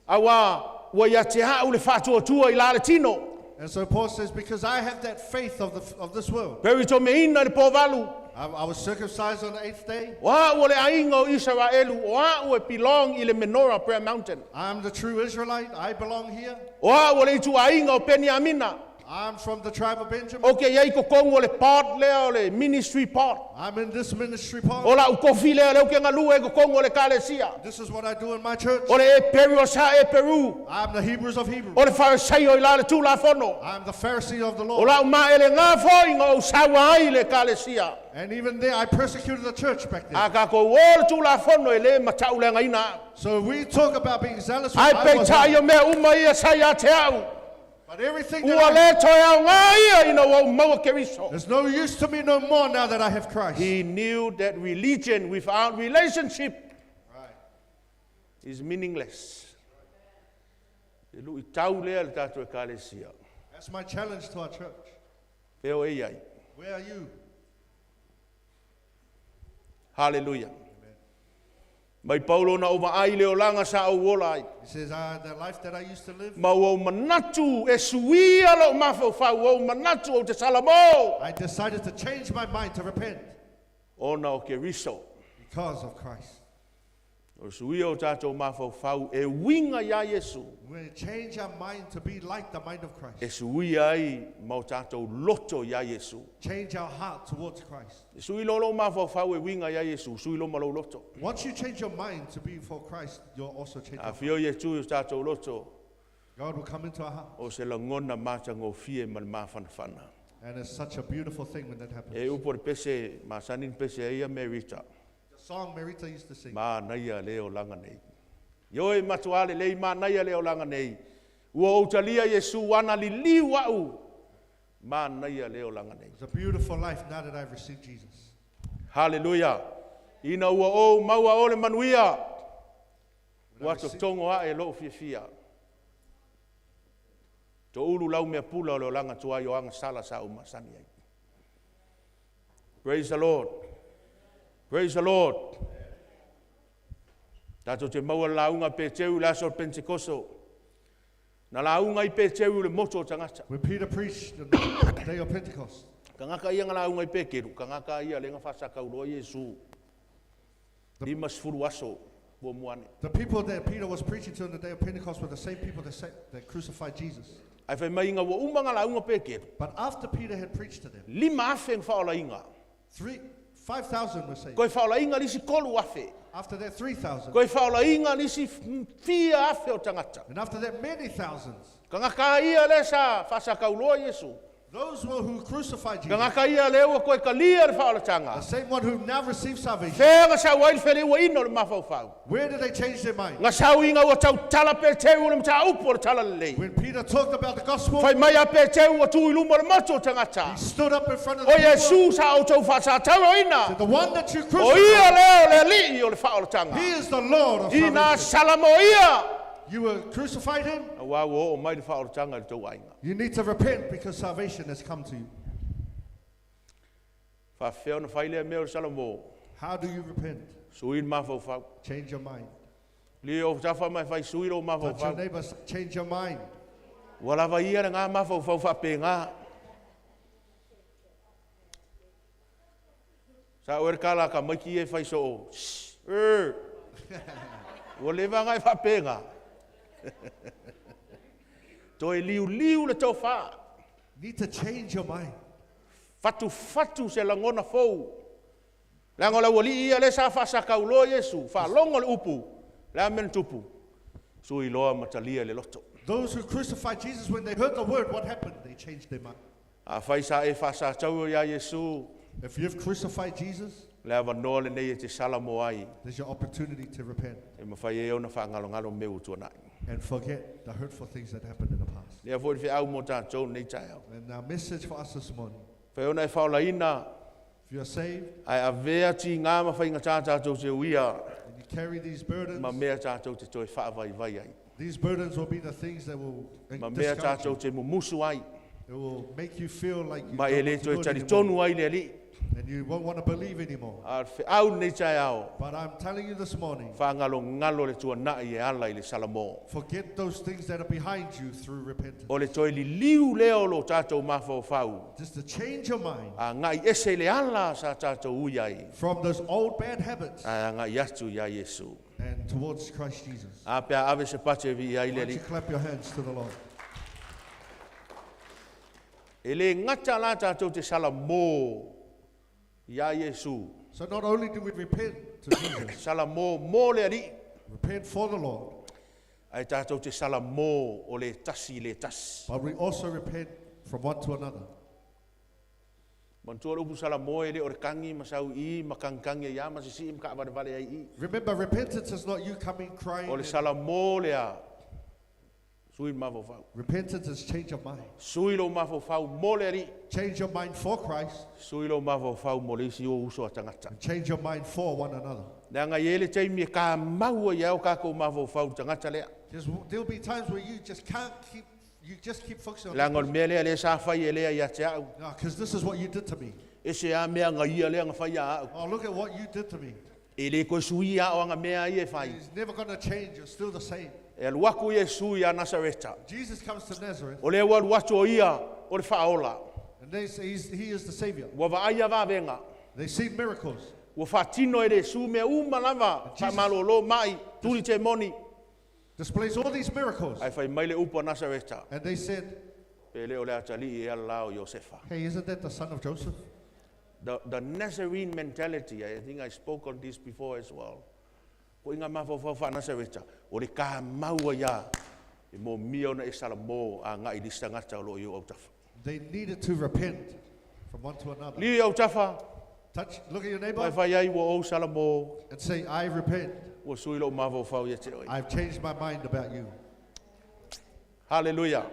awa ua ia te hau le whātua i la le tino. And so Paul says, because I have that faith of this world. Peri tō me ina le pōwalu. I was circumcised on the 8th day. Oa ua le ainga o Israelu, oa ua belong i le Menorah Prayer Mountain. I'm the true Israelite. I belong here. Oa ua le itu ainga o Peniamina. I'm from the tribe of Benjamin. O ke iai kokongo le part lea o le ministry part. I'm in this ministry part. O la ukofi lea leo ke ngalua e kokongo le kalesia. This is what I do in my church. O le e Peru o sa e Peru. I'm the Hebrews of Hebrews. O le Pharisee o i la le tūla fono. I'm the Pharisee of the O Lord. la uma ele ngā whoinga o sawa ai le kalesia. And even there, I persecuted the church back then. A ka ko o le tūla fono e le matau le ngaina. So we talk about being zealous. Ai I pei was tai o mea uma ia sai a te au. But everything that Ua I le toe au ngā ia ina wau maua keriso. There's no use to me no more now that I have Christ. He knew that religion without relationship is meaningless. E lui tau lea le tātou e kalesia. That's my challenge to our church. Peo e iai. Where are you? Hallelujah. Mai Paulo na uma ai le olanga sa au ola ai. He says, the life that I used to live, Ma au manatu e suia lo mawhauwhau, au manatu o te salamo. I decided to change my mind to repent. Ona o ke riso. Because of Christ. O suia o tātou mawhauwhau e winga ia Yesu. We change our mind to be like the mind of Christ. E suia ai mau tātou loto ia Yesu. Change our heart towards Christ. E sui lolo mawhauwhau e winga ia Yesu, sui lo malo loto. Once you change your mind to be for Christ, you'll also change A your heart. whio Yesu i o tātou loto, God will come into our heart. o se langona māta ngōfie ma le māwhanawhana. And it's such a beautiful thing when that happens. E upo le pese, masanin pese eia Merita. The song Merita used to sing. Mā naia leo langa nei. Ioi matuale lei mā naia leo langa nei. Ua utalia Yesu ana liliu au. Mā naia leo langa nei. It's a beautiful life now that I've received Jesus. Hallelujah. Ina ua o maua ole manuia. Ua tongo a e loo fiafia. Tō ulu lau mea pula o leo langa tuai o anga sala sa umasani ai. Praise the Lord. Praise the Lord. Tātou te maua launga pe teu le aso o Pentekoso. Na launga i pe teu le moto o tangata. When Peter preached on the day of Pentecost. Ka ngaka ia ngā launga i pe keru, ka ngaka ia lenga whasaka uroa Yesu. Lima sifuru aso, ua muane. The people that Peter was preaching to on the day of Pentecost were the same people that crucified Jesus. Ai whai mai inga ua uma ngā launga pe keru. But after Peter had preached to them, Lima afe ng whaola inga. 5,000 were saved. Koe whaola inga lisi kolu afe. After that, 3,000. Koe whaola inga lisi fia afe o tangata. And after that, many thousands. Ka ngaka ia le sa whasaka uroa Yesu. Those were who crucified Jesus, Tagata ia le ua koe kalia le the whaolatanga. same one who now received salvation. Whea nga sau ai le whele ua ino le mawhauwhau. Where did they change their mind? Nga sau inga ua tau tala pe teu le mta upo le tala lelei. When Peter talked about the gospel, Whai mai a pe teu ua tū i luma le moto o tangata. he stood up in front of the O people. Yesu sa o tau whaasātau ina. Said, the one that you O crucified, ia leo le alii o le whaolatanga. he is the Lord of I nā salvation. salamo ia. You were crucified him. A wā ua o mai le whaolatanga i le tau ainga. You need to repent because salvation has come to you. Whawhea na whailea mea o le salamo. How do you repent? Sui le mawhauwhau. Change your mind. Li o tafa mai whai sui lo Touch your mawhauwhau. neighbor, say, change your mind. Ua lava ia le ngā mawhauwhau whape ngā. Sa oer kala ka maiki e whai so o. Shh, er. Ua lewa ngai whape ngā. Toi liu liu le tau wha. Need to change your mind. Fatu fatu se langona fou. Langa la wali ia le sa whasa kaulo Yesu. Wha longo le upu. Le amen tupu. Sui loa matalia le loto. Those who crucified Jesus, when they heard the word, what happened? They changed their mind. A whai sa e whasa tau ia Yesu. If you've crucified Jesus, Le awa noa le nei e te sala mo ai. there's your opportunity to repent E mawhai e ona wha ngalo ngalo me utua nai. and forget the hurtful things that happened in the past. Lea fo i au mo tātou nei tai au. And our message for us this morning, Whai ona e whaolaina, if you're saved ai a vea ti ngā mawhai ngā tātou te uia, and you carry these burdens, ma mea tātou te toi whaavai vai ai. these burdens will be the things that will Ma mea discourage tātou you. te mumusu ai. It will make you feel like you Ma e don't le want to toi do it tari anymore, tonu ai le ali. and you won't want to believe anymore. A whe au nei tai ao, But I'm telling you this morning, wha ngalo ngalo le tua nai e ala i le salamo. forget those things that are behind you through repentance. O le toi li liu leo lo tātou mawhau whau. Just to change your mind A ngai ese le ala sa tātou ui ai. from those old bad habits A ngai atu ia Yesu. and towards Christ Jesus. A pea ave se pate vi ai Why le don't ali. you clap your hands to the Lord? E le ngata la tātou te sala mō ia Yesu. So not only do we repent to Jesus, Sala mō mō le ali. repent for the Lord, Ai tātou te sala mō o le tasi le tasi. but we also repent from one to another. Mantua le upu sala mō e le o le kangi masau i, ma kankangi e ia, ma sisi i, ma ka vale ai i. Remember, repentance is not you coming crying. O le sala mō le a. Sui mawhau. Repentance is change of mind. Sui lo mawhau mō le ali. Change your mind for Christ Sui lo mawhau mō le isi o uso a tangata. and change your mind for one another. Nea ngai ele teimi e ka maua ia o kako mawhau tangata lea. There's, there'll be times where you just can't keep, you just keep focusing on Langa o le mea lea le sa whai e lea ia te au. Because this is what you did to me. E se a mea ngai ia lea nga whai a au. Oh, look at what you did to me. E le koe sui a o anga mea ia e whai. It's never going to change. You're still the same. E aluaku ia sui a Nazareta. Jesus comes to Nazareth O le ua aluatu o ia o le whaola. and they say he is the Savior. Ua vaai a vāvenga. They see miracles. Ua whātino e le su mea uma lava. Jesus- Wha mai, turi te moni. Displays all these miracles. Ai whai mai le upa Nazareta. And they said, Pe leo le atali e ala lao Josefa. hey, isn't that the son of Joseph? The Nazarene mentality, I think I spoke on this before as well. Ko inga mawhau wha Nazareta, o le ka maua ia, e mō mia ona e sala mō a ngai lista ngata o lo i o autafa. They needed to repent from one to another. Li au tafa, Touch, look at your mai neighbor whai ai ua o sala mō, and say, I repent. ua sui lo mawhau whau ia te oi. I've changed my mind about you. Hallelujah.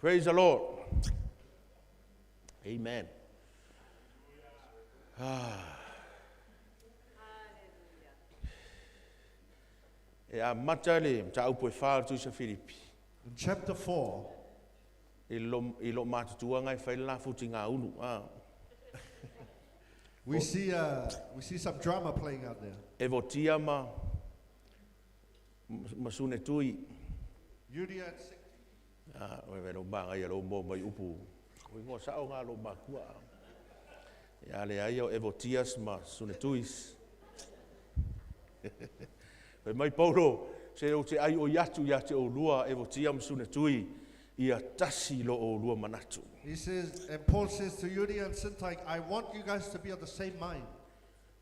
Praise the Lord. Amen. Ah. E a mata le ta upo e wha tu sa Filipi. In chapter 4, I lo, i lo mātutua ngai whai la futi ngā ulu. Ah. we see some drama playing out there. E votia ma, ma sune tui. Eudia and Syntyche. Ah, oe ve lo manga ia lo mo mai upu. O ingoa sao ngā lo makua. Ia le ai o Evotias ma Sunetuis. Fai mai Paulo, se o te ai o iatu ia te o lua Evotia ma Sunetui, ia tasi lo o lua manatu. He says, and Paul says to Eudia and Syntyche, I want you guys to be of the same mind.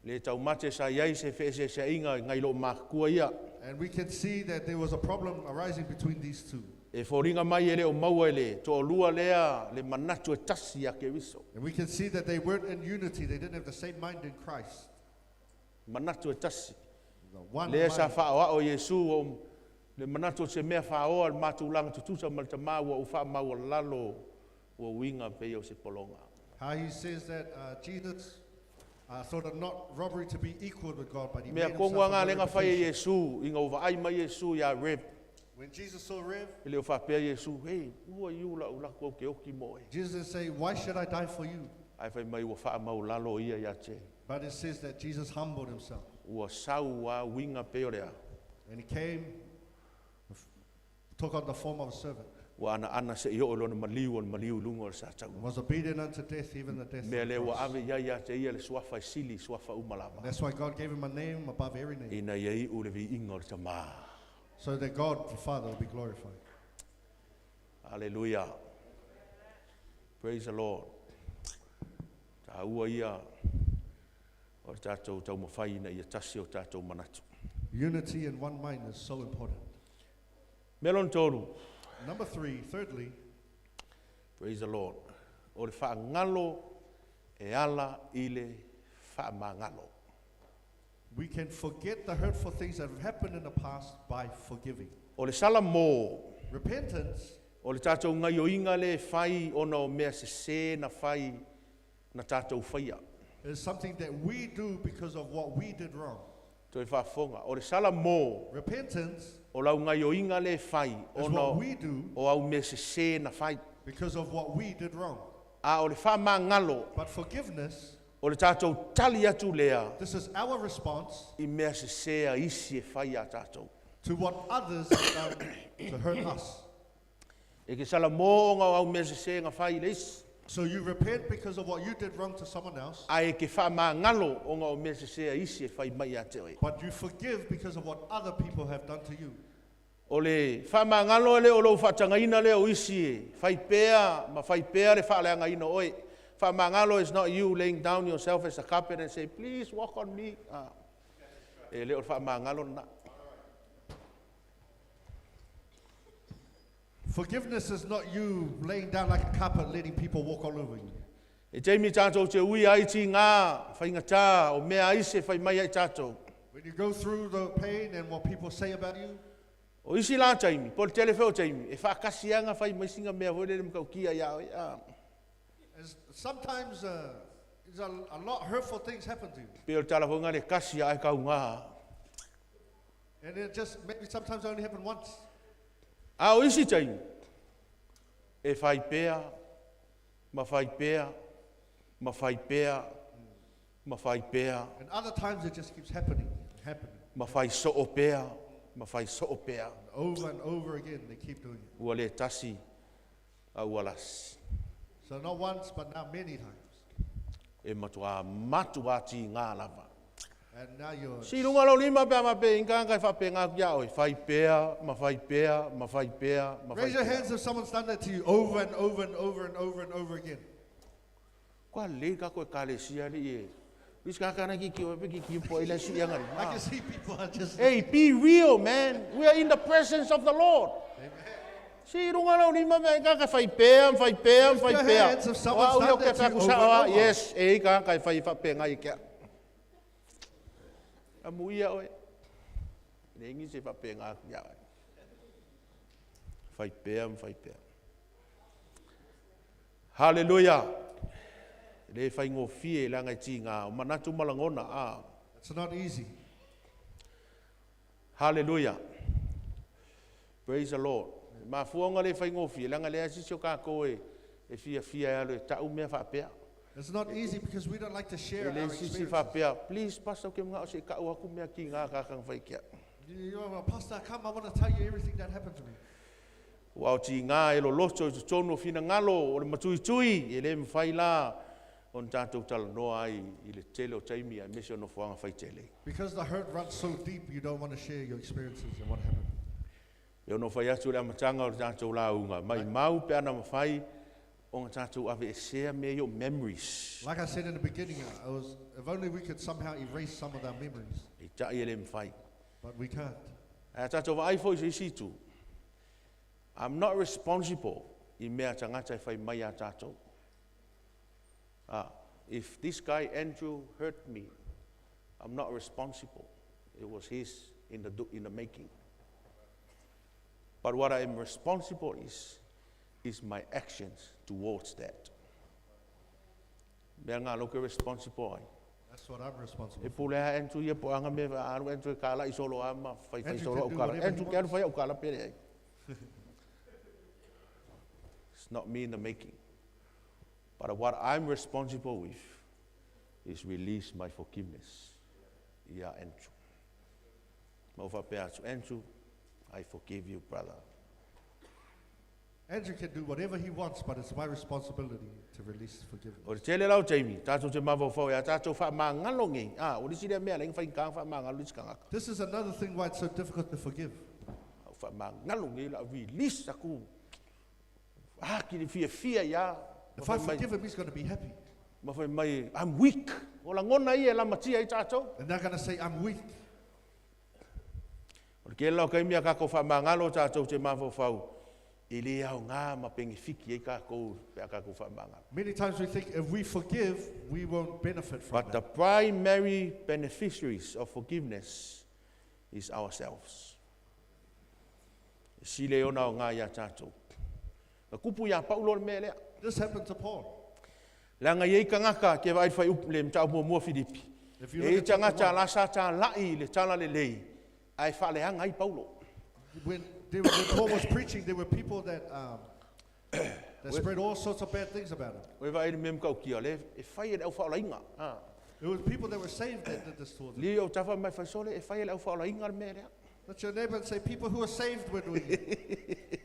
Le taumate sa iai se whese se inga ngai lo makua ia. And we can see that there was a problem arising between these two. E foliga mai e le o maua i le toalua lea le manatu e tasi ia Keriso. And we can see that they weren't in unity. They didn't have the same mind in Christ. Manatu e tasi. The one Lea sa mind. faaoao Iesu o le manatu o se mea faaoa le matulaga tutusa ma le tamā ua ou faamaualalo ua uiga pei o se pologa. How he says that Jesus thought it not robbery to be equal with God, but he Mea made kongo himself anga of no lenga fai e reputation. Iesu, inga ua vaai mai Iesu ia Rev. When Jesus saw Rev, E le o faapea Iesu, hei, ua iu lau laku au ke oki mo e. Jesus say, "Why should I die for you?" Ai fai mai ua faamaulalo ia ia te. But it says that Jesus humbled himself. Ua sau a uiga pei o lea. And he came, took on the form of a servant, Ua ana ana se i o lona maliu o le maliu i luga o le sa tau. and was obedient unto death, even the death of Mea the lea ua cross. ave ia ia te ia le suafa e sili, suafa uma And lava. that's why God gave him a name above every name, Ina ia iu le viiga o le tamā. so that God the Father will be glorified. Hallelujah. Praise the Lord. Tā ua ia o le tātou taumawhai ina ia tasi o tātou manatu. Unity in one mind is so important. Mea lona tolu. Number three, thirdly, Praise the Lord. O le whaangalo e ala i le whaamangalo. we can forget the hurtful things that have happened in the past by forgiving. O le sala mō, Repentance o le tātou ngai o inga le whai ona o mea se se na whai na tātou whaia. is something that we do because of what we did wrong. Toi whaafonga. O le sala mō, Repentance o lau ngai o inga le whai is ona what we do o au mea se se na whai. because of what we did wrong. A o le whaamangalo, But forgiveness, o le tātou tali atu lea this is our response i mea se se a isi e whai a tātou. to what others have done to hurt us. E ke sala mō o ngau au mea se se ngā whai i le isi. So you repent because of what you did wrong to someone else, A e ke whaamangalo o ngau mea se se a isi e whai mai a te oe. but you forgive because of what other people have done to you. O le whaamangalo e le o lou whaatangaina le o isi e. Whai pea, ma whai pea le whaaleangaina oe. Whaamangalo is not you laying down yourself as a carpet and say, please walk on me. Ah. E le o le whaamangalo na. Forgiveness is not you laying down like a carpet, letting people walk all over you. E teimi tātou te ui ai ti ngā whainga tā o mea aise whai mai ai tātou. When you go through the pain and what people say about you, O isi la taimi, po le telefe o taimi, e whaakasianga whai mai singa mea hoi lele mkau kia ia oi. Ah. is sometimes there's a lot hurtful things happen to you. Pe o le tala honga le kasi ai kau ngā. And it just maybe sometimes only happen once. A o isi taimi, e whai pea, ma whai pea, ma whai pea, ma whai pea, And other times it just keeps happening and happening. ma whai so'o pea, ma whai so'o pea. And over and over again, they keep doing it. Ua le tasi, a ua lasi. So not once, but now many times. E matua matua ti ngā lava. And now you're Si lunga lau lima pea ma pe inga kai whape ngā kia oi. Whai pea, ma whai pea, ma whai pea, ma whai Raise your pea. hands if someone's done that to you over and over and over and over and over again. Kua le ka koe ka le sia le ie. Wis ka kana ki ki o pe ki ki po ila si ianga I can see people are just Hey, be real, man. We are in the presence of the Lord. Si runga lau lima me ka ka whai pea, whai pea, whai your pea. hands if someone's Wa, ui done o ke that to you whaku over sa and oa, over. Yes, e ka kai whai whape ngai kia. A muia oe. Le ingi se whape ngā kia oe. Whai pea, whai pea. Hallelujah. Le whai ngō fie la ngai ti ngā. O manatu malangona. Ah. It's not easy. Hallelujah. Praise the Lord. Ma fuonga le whai ngō fie. Langa le asisi o kākou e, e fia fia e alo e tau mea whaapea. It's not easy because we don't like to E share le our sisi experiences. whaapea. Please, pastor, ke mga o se kau aku mea ki ngā kakang whai kia. You know, Pastor, come, I want to tell you everything that happened to me. Ua o ti ngā e loloto i tonu o whina ngalo o le matui tui e le mwhai la o ni tātou talanoa ai i le tele o taimi ai mese o nofoanga whai tele. Because the hurt runs so deep, you don't want to share your experiences and what happened. E ono whai atu le amatanga o le tātou la unga. Mai mau pe ana mawhai o ngā tātou ave e sea me yo memories. Like I said in the beginning, I was, if only we could somehow erase some of our memories, E tai e le mwhai. but we can't. A tātou wa ai fo i se isi tu. I'm not responsible i mea tagata e fai mai iā tatou. If this guy Andrew hurt me, I'm not responsible. It was his in the, in the making. But what I am responsible is my actions towards that. Mea ngā loke responsible ai. That's what I'm responsible E pule ha Andrew ia po anga me alu Andrew e kala i solo ama fai fai Andrew solo can au do kala. whatever he Andrew ke alu wants. fai au kala pere ai. It's not me in the making. But what I'm responsible with is release my forgiveness. Ia Andrew. Mau whapea atu, Andrew, I forgive you, brother. Andrew can do whatever he wants, but it's my responsibility to release forgiveness. O le tele lau taimi, tātou te mawhauwhau, ia tātou wha mangalo ngi. Ah, o lisi lea mea, lenga whai ngā wha mangalo lisi kangaka. This is another thing why it's so difficult to forgive. Wha mangalo ngi la release aku. Ah, ki le fia fia ia. If I forgive him, he's going to be happy. Ma whai mai, I'm weak. O la ngona ia la matia i tātou. And they're going to say, I'm weak. O le kele lau kai mea kako wha mangalo tātou te mawhauwhau. I le au ngā ma pengi fiki e kākou, pe a kākou wha mangalo. Many times we think if we forgive, we won't benefit from But it. the primary beneficiaries of forgiveness is ourselves. Si le ona o ngā ia tātou. Ka kupu ia paulo le mea lea. This happened to Paul. Langa iei kangaka ke vai whai upu le mtau mua mua Filipi. If you E look at chapter tangata 1, la sa tā lai le tala le lei. Ai whaleanga ai Paulo. when Paul was preaching, there were people that spread all sorts of bad things about him. Oe vai le mem kau kia le e whai e le au whaolainga. Ah. It was people that were saved that did this towards him. Li au tawha mai whaisole e whai e le au whaolainga le mea lea. Let your neighbor and say, people who are saved were doing it.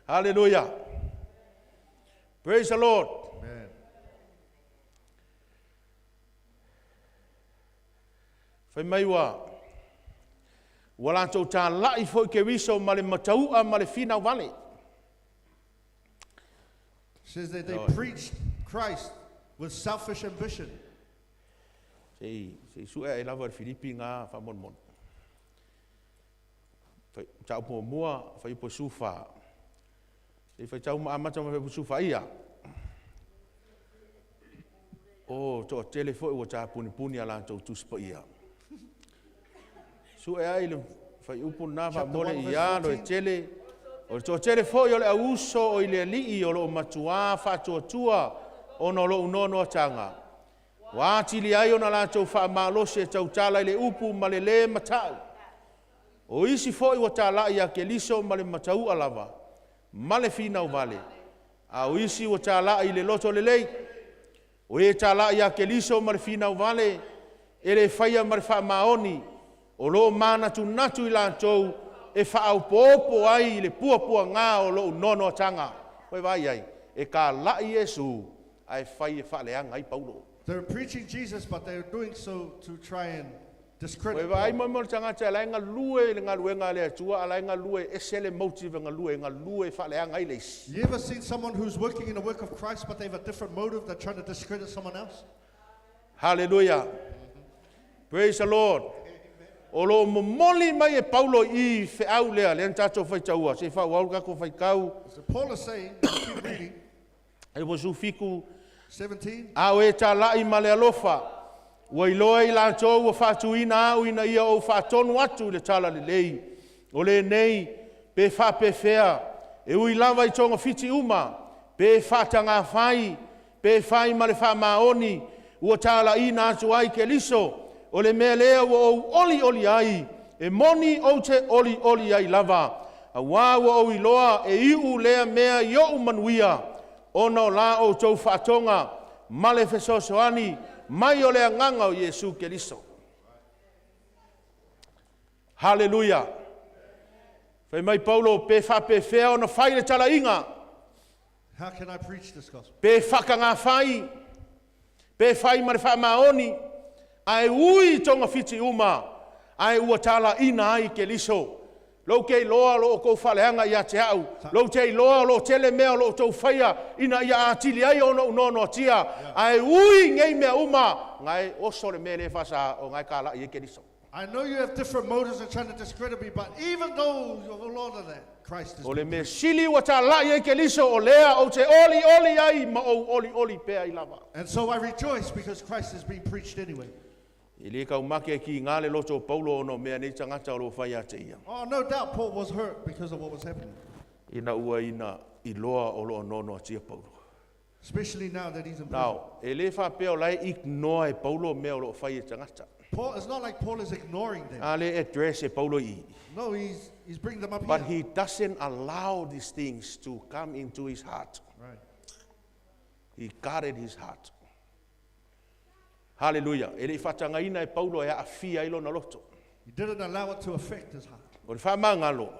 Hallelujah. Praise the Lord. Amen. Whai mai ua, ua lātou tā lai foi ke riso ma le mataua ma le whina wale. Says that they Lord. preached Christ with selfish ambition. Se, se sua e lava Filipi ngā wha mon. Whai tau mua mua, whai upo sufa. Se whai tau amata ma whai upo sufa ia. O, toa tele foi ua tā puni puni a lātou tuspa ia. Sua e ai le whai upo nā wha Chapter mole 1, verse ia, lo e 14. tele. O le toa tele foi o le auso o i le alii o loo matua whaatuatua o no loo nonoa tanga. Wa atili ai ona lātou whaamalosi e tautala i le upu ma le le matau. O isi foi ua tālai a ke liso ma le mataua lava, ma le whinau vale. A o isi ua tālai i le loto lelei. O e tālai a ke liso ma le whinau vale, e le whaia ma le whaamaoni, o lo mana tu natu i lātou, e whaaupopo ai i le puapua ngā o lo nono tanga. Koe vai ai, e ka lai Yesu, ai whai e whaaleanga ai Paulo. They're preaching Jesus, but they're doing so to try and discredit Koe vai Paul. mo mo le tangata lai ngā lue le ngā lue ngā le atua, a lai ngā lue e sele motive ngā lue whaaleanga ai leisi. You ever seen someone who's working in the work of Christ, but they have a different motive? They're trying to discredit someone else? Hallelujah. Praise the Lord. O lo momoli mai e Paulo i wheau lea, lea tātou whai taua. Se whau au kako whai kau, So Paul is saying, keep reading, e wo sufiku, 17. Au e tā lai ma le alofa. Ua iloa i lātou ua whaatuina au ina ia o whaatonu atu i le tala le lei. O le nei, pe whapewhea, e ui lava i tonga whiti uma, pe whaatanga whai, pe whai ma le whaamaoni, ua tāla ina atu ai ke liso, o le mea lea ua ou oli oli ai, e moni ou te oli oli ai lava. A wā ua ou iloa e iu lea mea i ou manuia, ona o la o tau whaatonga, ma le fesoasoani, mai o le anganga o Iesu Keriso. Hallelujah. Whai mai Paulo, pe whapewhea ona whai le talainga, How can I preach this gospel? pe whaka ngā whai, pe whai ma le whaamaoni, ai ui tonga whiti uma, ai ua tala ina ai ke liso. Lou ke loa lo o kou whaleanga ia te au. Lou te loa lo tele mea lo tau whaia ina ia atili ai ona unono atia. Ai ui ngei mea uma, ngai oso le mea le whasa o ngai ka la i ke liso. I know you have different motives in trying to discredit me, but even though you're the Lord of that, Christ is. O le mea sili ua tālai ai Keriso o lea ou te oli oli ai ma ou oli oli pea i lava. And so I rejoice because Christ is being preached anyway. E le kau make ki ngā le loto o Paulo ono mea nei tangata o lo whai a te ia. Oh, no doubt Paul was hurt because of what was happening, Ina ua ina i loa o lo nono a tia Paulo. especially now that he's in prison. Now, e le whapea o lai ignoa e Paulo mea o lo whai e tangata. Paul, it's not like Paul is ignoring them. A le address e Paulo i. No, he's bringing them up But here. he doesn't allow these things to come into his heart. Right. He guarded his heart. Hallelujah. E le whatangaina e Paulo e a fia i lona loto. He didn't allow it to affect his heart. O le whamangalo,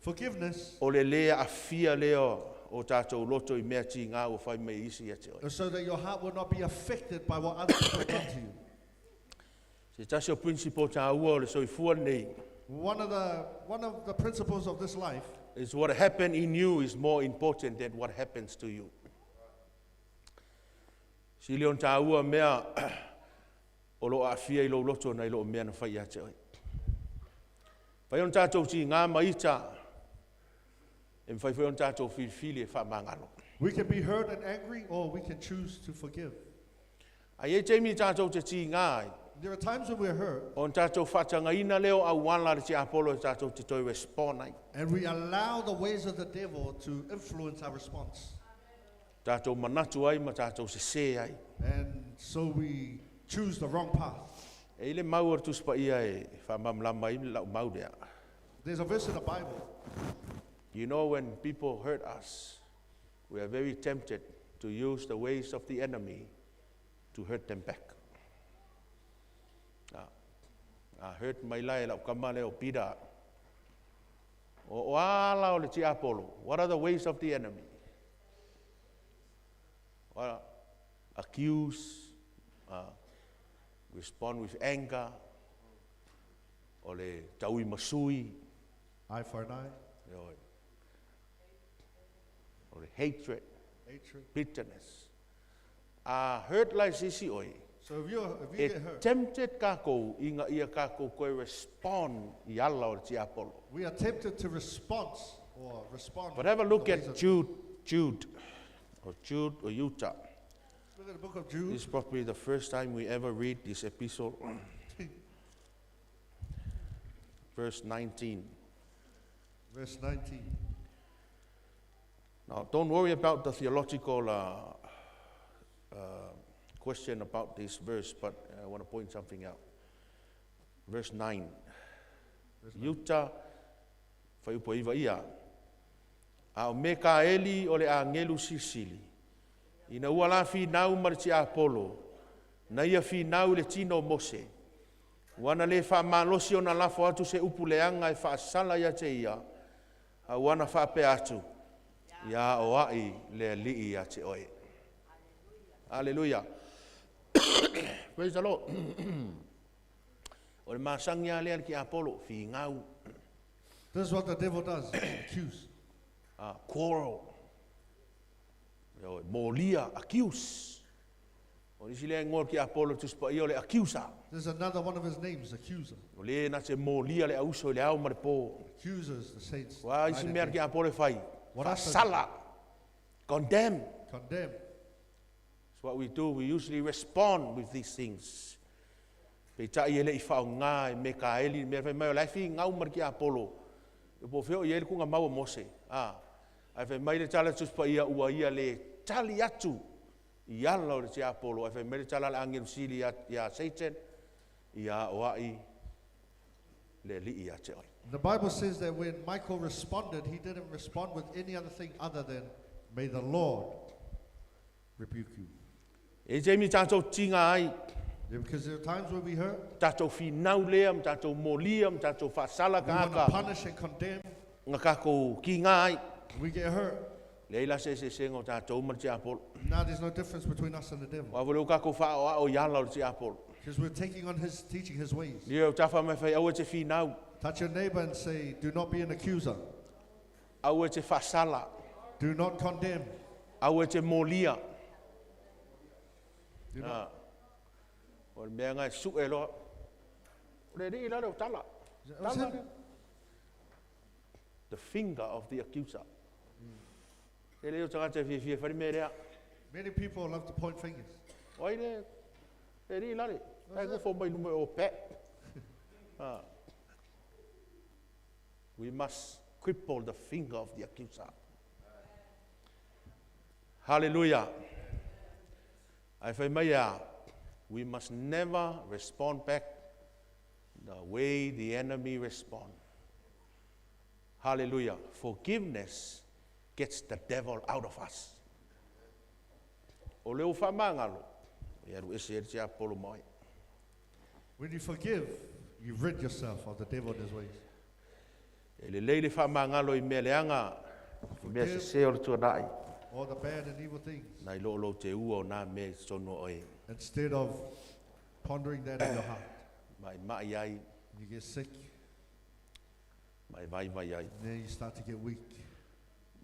Forgiveness o le lea a fia leo o tātou loto i mea ti ngā o whai mei isi ia te oi. is so that your heart will not be affected by what other people have done to you. Se tasi o principle tā ua o le soifua nei, One of the principles of this life is what happened in you is more important than what happens to you. Si leon tā ua mea o lo afia i lo loto na i lo mea na whai a te oi. Whai on tātou ti ngā maita, e mwhai whai on tātou whiwhili e wha mangalo. we can be hurt and angry, or we can choose to forgive. A e te mi tātou te ti ngā ai, There are times when we're hurt on tātou whatangaina leo au wala le te Apollo e tātou te toi respond ai. and we allow the ways of the devil to influence our response. Tātou manatu ai ma tātou se se ai. And so we choose the wrong path. E ile mau o tuspa ia e whamamlama i lau mau lea. There's a verse in the Bible. You know when people hurt us, we are very tempted to use the ways of the enemy to hurt them back. A hurt mai lai lau kama leo pida. O ala o le ti Apollo. What are the ways of the enemy? Well, accuse, respond with anger, o le taui masui, Eye for an eye, o le hatred, hatred. bitterness. A hurt lai sisi oi, So if you e get hurt, tempted kākou inga ia kākou koe respond i ala o le ti Apollo. we are tempted to respond or respond. But have a look the ways at of- Jude, or Jude or Utah. Look at the book of Jude. This is probably the first time we ever read this epistle. Verse 19. Verse 19. Now, don't worry about the theological question about this verse, but I want to point something out. Verse 9. Utah, whaiupo iwa ia. A o me ka eli o le angelu sisili. Ina ua la whinau ma le ti Apollo. Na ia whinau le tino Mose. Wana le wha malosi o na lafo atu se upu leanga e whaasala ia te ia. A wana whaapea atu. Ia o ai le alii ia te oe. Hallelujah. Praise the Lord. O le masangi a lea ki Apollo, whingau, This is what the devil does, accuse. Quarrel. Molia, accuse. O nisi lea ngor ki Apollo tuspa ia o le accuser. There's another one of his names, accuser. O le na te molia le auso i le au ma le pō. Accuses the saints. Wa isi mea ki Apollo e whai. What else does Sala. Condemn. Condemn. That's what we do. We usually respond with these things. Pe tai ele i whao ngā e me ka eli, me whai mai o lai whii ngau mar ki Apollo. E po whio i ele kunga mau o Mose. Ai whai mai le tala tuspa ia ua ia le tali atu i ala o le te Apollo. Ai whai mai le tala le angelu sili ia Satan, ia oai le li ia te oi. The Bible says that when Michael responded, he didn't respond with any other thing other than, may the Lord rebuke you. E te mi tātou tinga ai, Yeah, because there are times when we hurt, tātou whinau lea, ma tātou molia, ma tātou whasala we want to ka haka, punish and condemn, ngā kako ki ngā ai. we get hurt. Le ila se se sengo tātou ma te Apollo. Now there's no difference between us and the devil. Wa vole kako whao ao i ala o te Apollo. Because we're taking on his teaching, his ways. Lia o tawha mai whai aua te whinau, Touch your neighbor and say, do not be an accuser. aua te whasala, Do not condemn. aua te molia. Do not. O le mea ngai su e loa. O le alii la lea o tala. That was Tala him. lea. The finger of the accuser. E le o tagata e fiafia fai le mea lea. Many people love to point fingers. O ai le, le alii la le. Ai gofo mai luma o pe. Ah. We must cripple the finger of the accuser. Hallelujah. Ai fai mai ia, we must never respond back the way the enemy respond. Hallelujah. Forgiveness gets the devil out of us. O le o whaamangalo, ia ru ese e te apolo mai. When you forgive, you rid yourself of the devil and his ways. E le leile whaamangalo i mea leanga, i mea se se o le tuanai. All the bad and evil things. Nai lo lo te ua o nā mea i sono oe. Instead of pondering that in your heart, Mai mai ai, you get sick, mai vai vai ai. and then you start to get weak.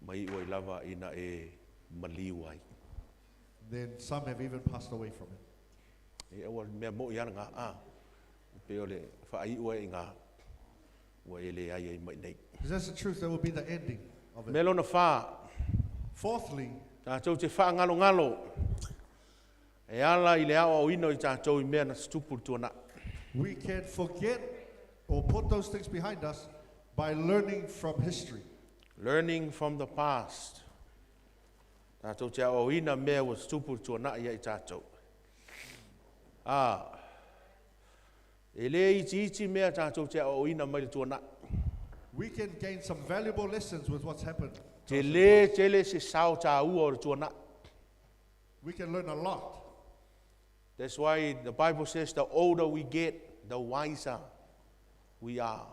Mai ua i lava ina e maliu ai. Then some have even passed away from it. E awa mea mo i ana ngā a. Pe o le whaai ua i ngā. Ua e le ai ai mai nei. Because that's the truth, that will be the ending of it. Me lona whā, Fourthly, tātou te whaangalo ngalo. E ala i le ao au ino i tātou i mea na stupu tuana. we can forget or put those things behind us by learning from history. Learning from the past. Tātou te ao ina mea ua stupu tuana ia i tātou. Ah, e le iti iti mea tātou te ao ina mai le tuana. We can gain some valuable lessons with what's happened. Te le tele se sao tā ua o le tuana. We can learn a lot. That's why the Bible says the older we get, the wiser we are.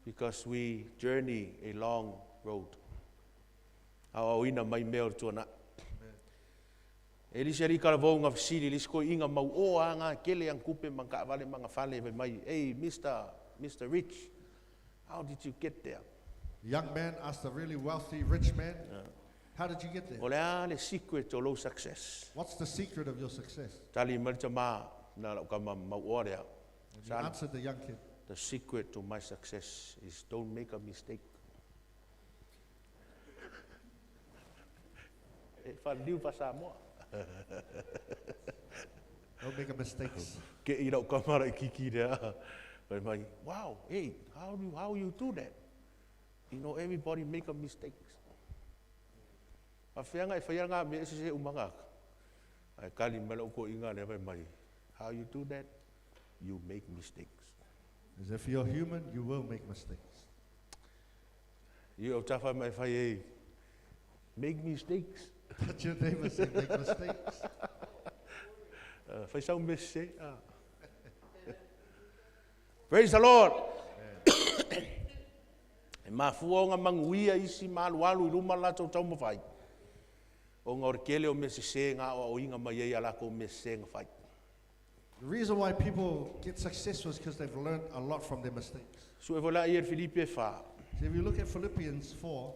Because we journey a long road. Ao ina mai mea o le tuana. E lisi ali kala vau ngā fisili, lisi koi inga mau o a ngā kele ang kupe mang ka vale manga fale vai mai. Hey, Mr. Rich, how did you get there? A young man asked a really wealthy rich man, How did you get there? O le a le secret o low success. What's the secret of your success? Tali marita mā, nā lau kama mau oa rea. And he Son. answered the young kid, The secret to my success is don't make a mistake. E whandiu pa Samoa. Don't make a mistakes. Ke i rau kamara i kiki rea. Vai mai, wow, hey, how you do that? You know, everybody make a mistakes. A whianga e whaia ngā mea se se umanga. Ai kali mala uko inga le vai mai, how you do that? You make mistakes. As if you're human, you will make mistakes. I au tawha mai whai e, make mistakes. Touch your neighbor, say, make mistakes. Whai sau me se. ah. Praise the Lord. E mafua o ngā manguia isi malu alu i luma lātou tau mawhai. O ngā ore kele o me se se ngā o o inga mai ei a lākou me se ngā whai. The reason why people get successful is because they've learned a lot from their mistakes. Su e vola i e Filipe whā. So if you look at Philippians 4,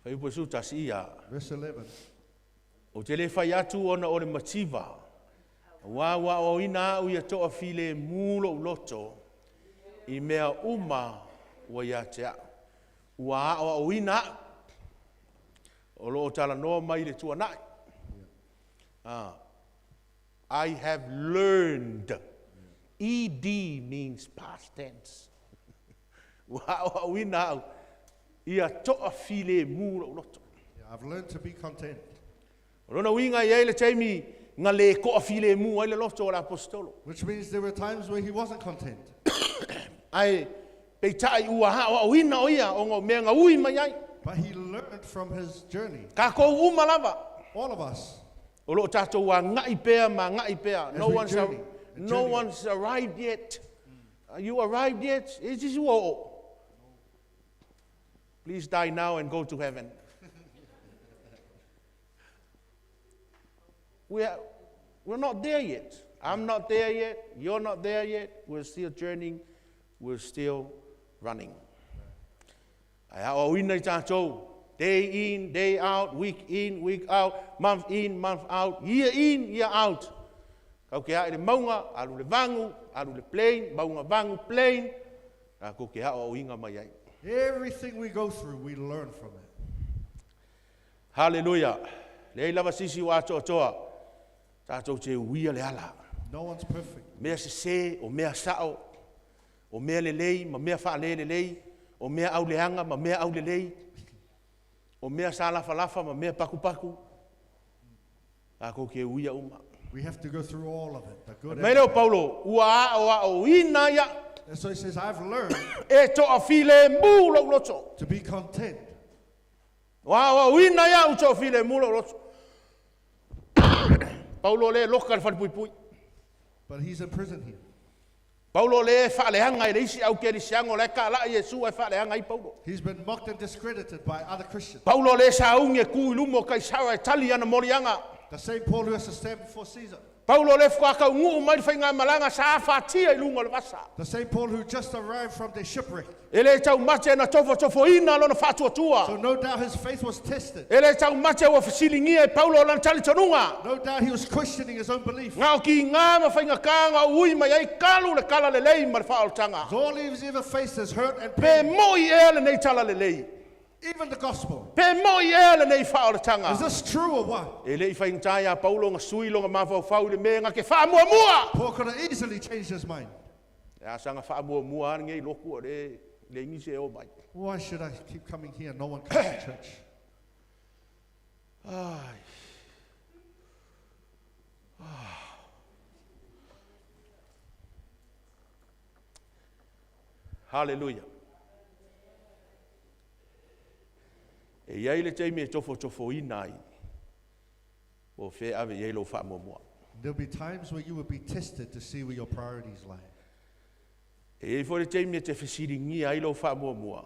Whai upo su tasi ia. verse 11, O te le whai atu ona o le mativa. Wā wā o ina au ia toa file mūlo uloto. I mea uma ua ia te au. Ua ao au ina au. O loo tala noa mai le tuanai. Ah. I have learned. ED means past tense. Ua ao au ina au. Ia toa file mūlo uloto. yeah, I've learned to be content. O lona winga i ai le taimi ngā le koa file mu ai le loto o le apostolo. Which means there were times where he wasn't content. Ai, peitai ua hao au ina o ia o ngā mea ngā ui mai ai. But he learned from his journey. Ka kou uma lava. All of us. O loo tātou ua ngai pea ma ngai pea. As No we one's, journey, no journey. one's arrived yet. You arrived yet? It is you all. Please die now and go to heaven. We're not there yet. I'm not there yet. You're not there yet. We're still journeying. We're still running. Ai hao au ina i tātou. Day in, day out, week in, week out, month in, month out, year in, year out. Kau ke ai le maunga, alu le vangu, alu le plane, maunga vangu plane. Tātou ke hao au inga mai ai. Everything we go through, we learn from it. Hallelujah. Lei lava sisi wa atoa toa. Tātou te uia le ala. No one's perfect. Mea se se, o mea sao, o mea lelei, ma mea whaale lelei, o mea auleanga, ma mea aulelei, o mea sa lafa lafa, ma mea paku paku. Tātou ke uia uma. We have to go through all of it. The good Mai and the leo bad. Paulo, ua a o a o ina ia, And so he says, I've learned e toa file mu lou loto. to be content. Ua a o ina ia u toa file mu lou loto. Paulo le loka le whare pui. But he's in prison here. Paulo le whaaleanga i le isi au ke risiango le ka la Yesu e whaaleanga i Paulo. He's been mocked and discredited by other Christians. Paulo le saungi e ku i lumo kai sawa e tali ana morianga. The same Paul who has to stand before Caesar. Paulo le whakau nguu mai whai ngā malanga sa awhatia i lunga o le vasa. The same Paul who just arrived from the shipwreck. E le tau mate na tofo tofo ina lona whātua So no doubt his faith was tested. E le tau mate ua whasilingia e Paulo lana tali tonunga. No doubt he was questioning his own belief. Ngā o ki ngā ma whainga kā ngā ui mai ai kalu le kala le lei ma le whaoltanga. So all he's ever faced is hurt and Pe pain. moi e le nei tala le lei. Even the gospel. Pe moi e le nei Is whaoltanga. this true or what? E le i whainga a Paulo ngā sui longa mawhau le me ngā ke whaamua mua. Paul could have easily changed his mind. E asa ngā whaamua mua ngei loku o le, le ingise e o mai. Why should I keep coming here? No one comes to church. Ai. Hallelujah. E iai le teimi e tofo tofo ina ai. O whea ave iai lo whaamua. There'll be times where you will be tested to see where your priorities lie. E iai fo le teimi e te whesiringia ai lo whaamua.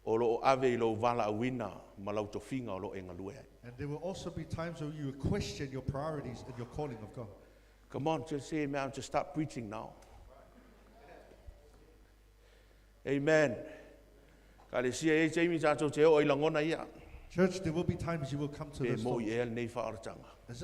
O lo o ave i lo wala awina ma lau tofinga o lo e ngalue ai. And there will also be times where you will question your priorities and your calling of God. Come on, just say, man, just start preaching now. Amen. Ka le sia e teimi tātou te o i langona ia. Church, there will be times you will come to Pe this mo thought. i e nei whaoratanga. Is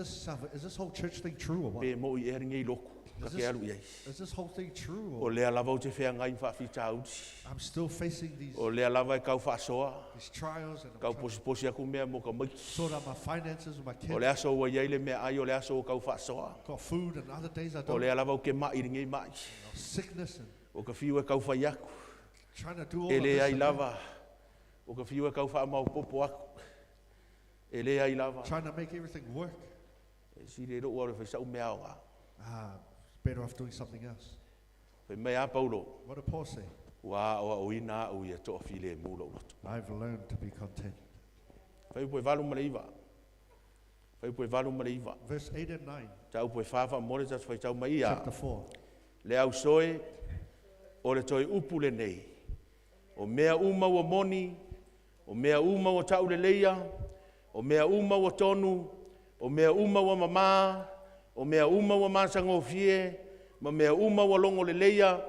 this whole church thing true or what? Pe mo i e ngei loku. Ka Is ke alu iai. Is this whole thing true O or lea lava o te whea ngai whaawhita audi. I'm still facing these, O lea lava e kau whaasoa. these trials and I'm Kau trying to posi posi aku mea mo ka maiki. sort out my finances with my O kids. lea so ua iai le mea ai o lea so o kau whaasoa. Got food and other days I O don't. lea lava o ke mai i ngei mai. Sickness and O ka whiu e kau whai aku. trying to do all E of le this ai and that. lava. O ka whiu e kau whaamau popo aku. E le ai lava. Trying to make everything work. E si le ro ua le whaisau mea o ngā. Ah, better off doing something else. Whai mai a Paulo. What did Paul say? Ua o o ina au ia toa file e mūlo uloto. I've learned to be content. Whai pue valu ma le iwa. Whai pue valu ma le iwa. Verse 8 and 9, Tā upu e whawha more tā whai tau mai ia. chapter 4. Le au soe o le toi upu le nei. O mea uma ua moni, o mea uma ua tau le leia, o mea uma ua tonu, o mea uma ua mamā, o mea uma ua māsangofie, ma mea uma ua longo le leia,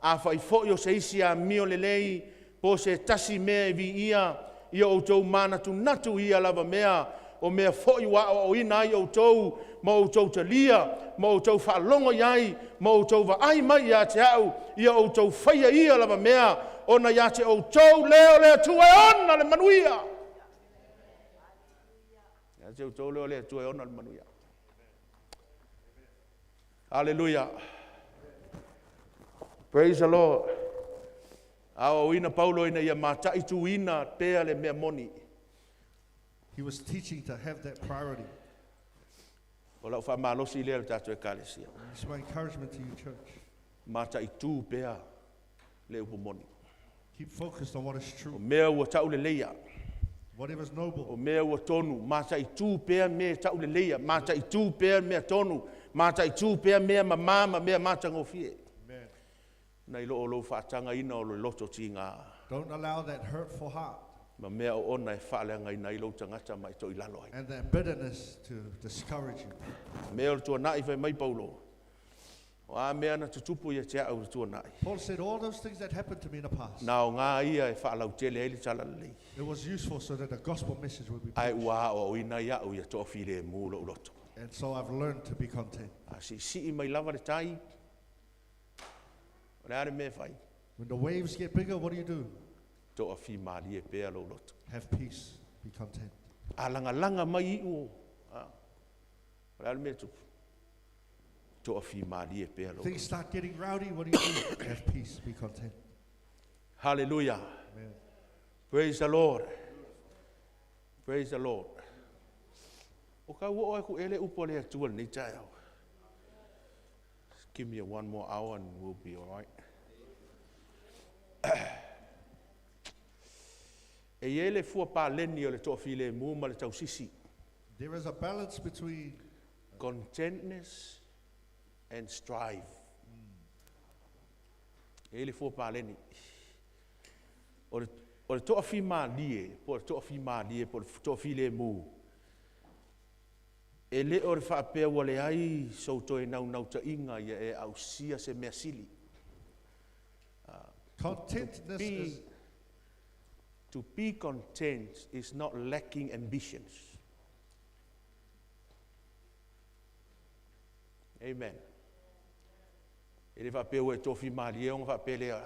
a whai foi o se isi a mio le lei, po se tasi mea e vi ia, ia o tau mana tu natu ia lava mea, o mea foi wa o ina ai o tau, ma o tau talia, ma o tau whaalongo iai, ma o tau vaai mai ia te au, ia o tau whaia ia lava mea, ona ia te o tau leo lea tue ona le manuia. Ia te o tau leo lea tue ona le manuia. Hallelujah. Praise the Lord. Ao ina Paulo ina ia mātai tuina pea le mea moni. He was teaching to have that priority. O lau whaamalosi lea le tātou e kalesia. It's my encouragement to you, church. Mātai tū pea le upu moni. Keep focused on what is O true, mea ua tau le leia. whatever's noble, O mea ua tonu. Mātai tū pea mea tau le leia. Mātai tū pea mea tonu. Mātai tū pea mea mamama mea mātangofie. Amen. Nei lo o lau whaatanga ina o le loto ti ngā. Don't allow that hurtful heart Ma mea o ona e whaaleanga ina i lau tangata mai to i lalo ai. and that bitterness to discourage you. Mea o le tuanai whai mai Paulo. O a mea na tutupu ia te au le tuanai. Paul said, All those things that happened to me in the past, Na o ngā ia e whaalautele ai le tala lelei. it was useful so that the gospel message would be Ai preached. ua o o ina ia au ia toa file mu lo uloto. And so I've learned to be content. A si si i mai lava le tai. O le are me whai. When the waves get bigger, what do you do? Toa fi malie pea lo uloto. Have peace, be content. A langa langa mai i o. A. O le are me tupu. Toa fi malie pea lo uloto. Things start getting rowdy, what do you do? Have peace, be content. Hallelujah. Amen. Praise the Lord. Praise the Lord. O ka ua oe ku ele upo le atua le nei tai au. Just give me one more hour and we'll be all right. E ie le fua pāleni o le toafile mu ma le tausisi. There is a balance between Contentness and strive. E ie le fua pāleni. O le toafi mālie, po le toafi mālie, po le toafile mu. E le o le whaapea ua le ai sau toe nau nau ta inga ia e au sia se mea sili. Contentness is To be content is not lacking ambitions. Amen. E le whaapea ua e tofi mālie onga whaapea lea,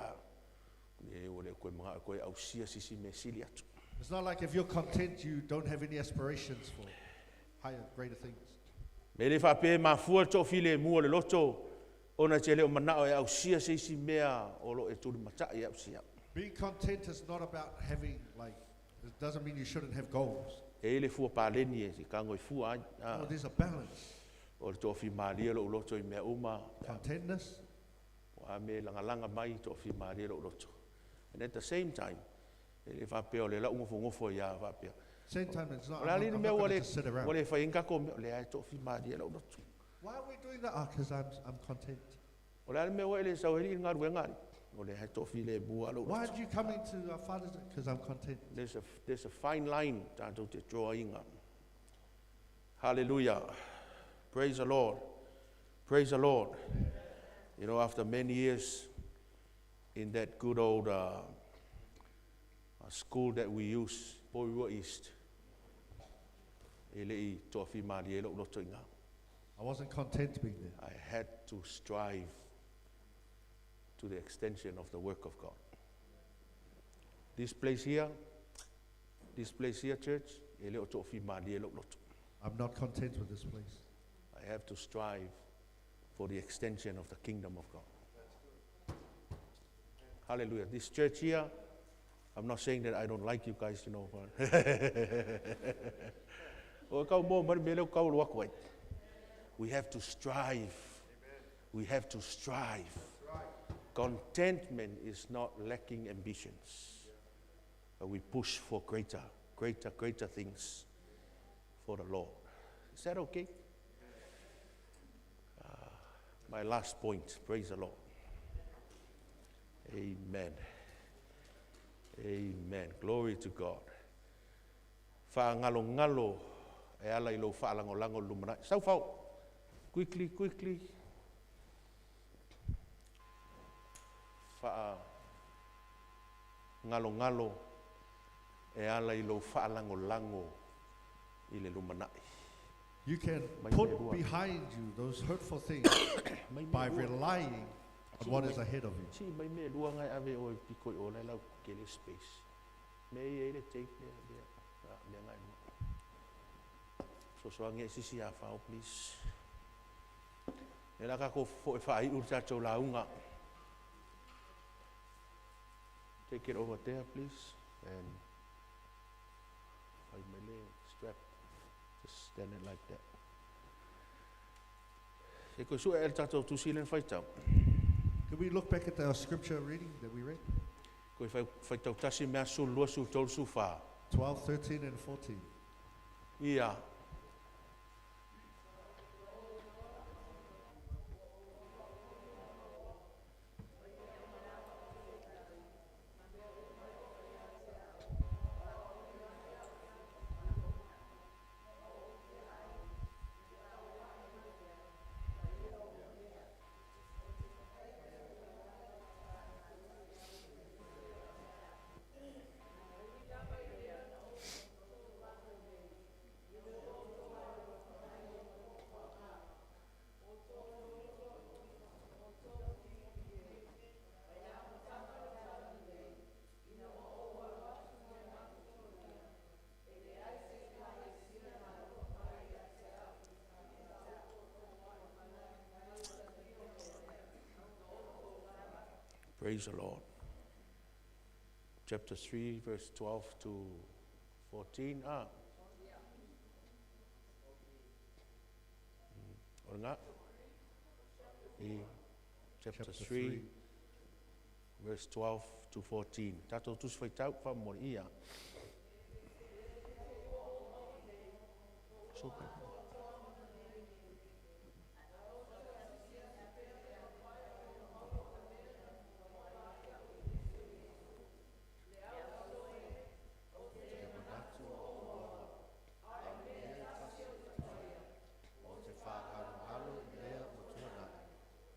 e ua le koe mga koe au sia sisi mea sili atu. It's not like if you're content, you don't have any aspirations for higher, greater things. Me le whaapea mafua tofi le mua le loto, ona te leo manao e au sia se isi mea o lo e tuli matai e au sia. Being content is not about having, like, it doesn't mean you shouldn't have goals. E le fua pāleni e se kango i fua ai. Oh, there's a balance. O le tofi mālia lo uloto i mea uma. Contentness. O a me langa mai tofi mālia lo uloto. And at the same time, e le whaapea o le lau ngofo ngofo ia whaapea. Same time, it's not, O le I'm alini not, mea I'm not ua gonna le, just sit ua around. le whai ingako mea, le ai tofi mālia lo uloto. Why are we doing that? Ah, because I'm content. O le alini mea ua ele sau heli ngā ruenga ari. O le hai tofi le mua lo Why uloto. are you coming to our father's? Because I'm content. There's a fine line tātou te draw inga. Hallelujah. Praise the Lord. Praise the Lord. You know, after many years in that good old school that we use, Porirua East, e le i toafi mālie lo uloto inga. I wasn't content being there. I had to strive to the extension of the work of God. This place here, church, e le o toafi mālie lo uloto. I'm not content with this place. I have to strive for the extension of the kingdom of God. Hallelujah. This church here, I'm not saying that I don't like you guys, you know. But we have to strive. We have to strive. Contentment is not lacking ambitions. But we push for greater, greater, greater things for the Lord. Is that okay? My last point, praise the Lord. Amen. Amen. Glory to God. Whaangalo ngalo e ala i lo whaalangolango lumanai. Sau whau. Quickly, quickly. Whaangalo ngalo e ala i lo whaalangolango i le lumanai. You can put behind you those hurtful things by relying on what is ahead of you. Si mai me lua ngai ave o piko i o lai lau kele space. Me i le tape le mea ngai lua. So so ange sisi a whao, please. E la kako fo e whaai ur tātou launga. Take it over there, please. And whai mai le strap. Just stand it like that. E koe sua e tātou tūsilen whaitau. Can we look back at our scripture reading that we read? Koe whaitau tasi mea su lua su tolu su wha. 12, 13 and 14. Ia. Praise the Lord. Chapter 3, verse 12 to 14. Ah. O ngā. I chapter 3, verse 12 to 14. Tātou tusi whaitau, wha mori ia. So, O te whāngarongaro i mea o tuanai,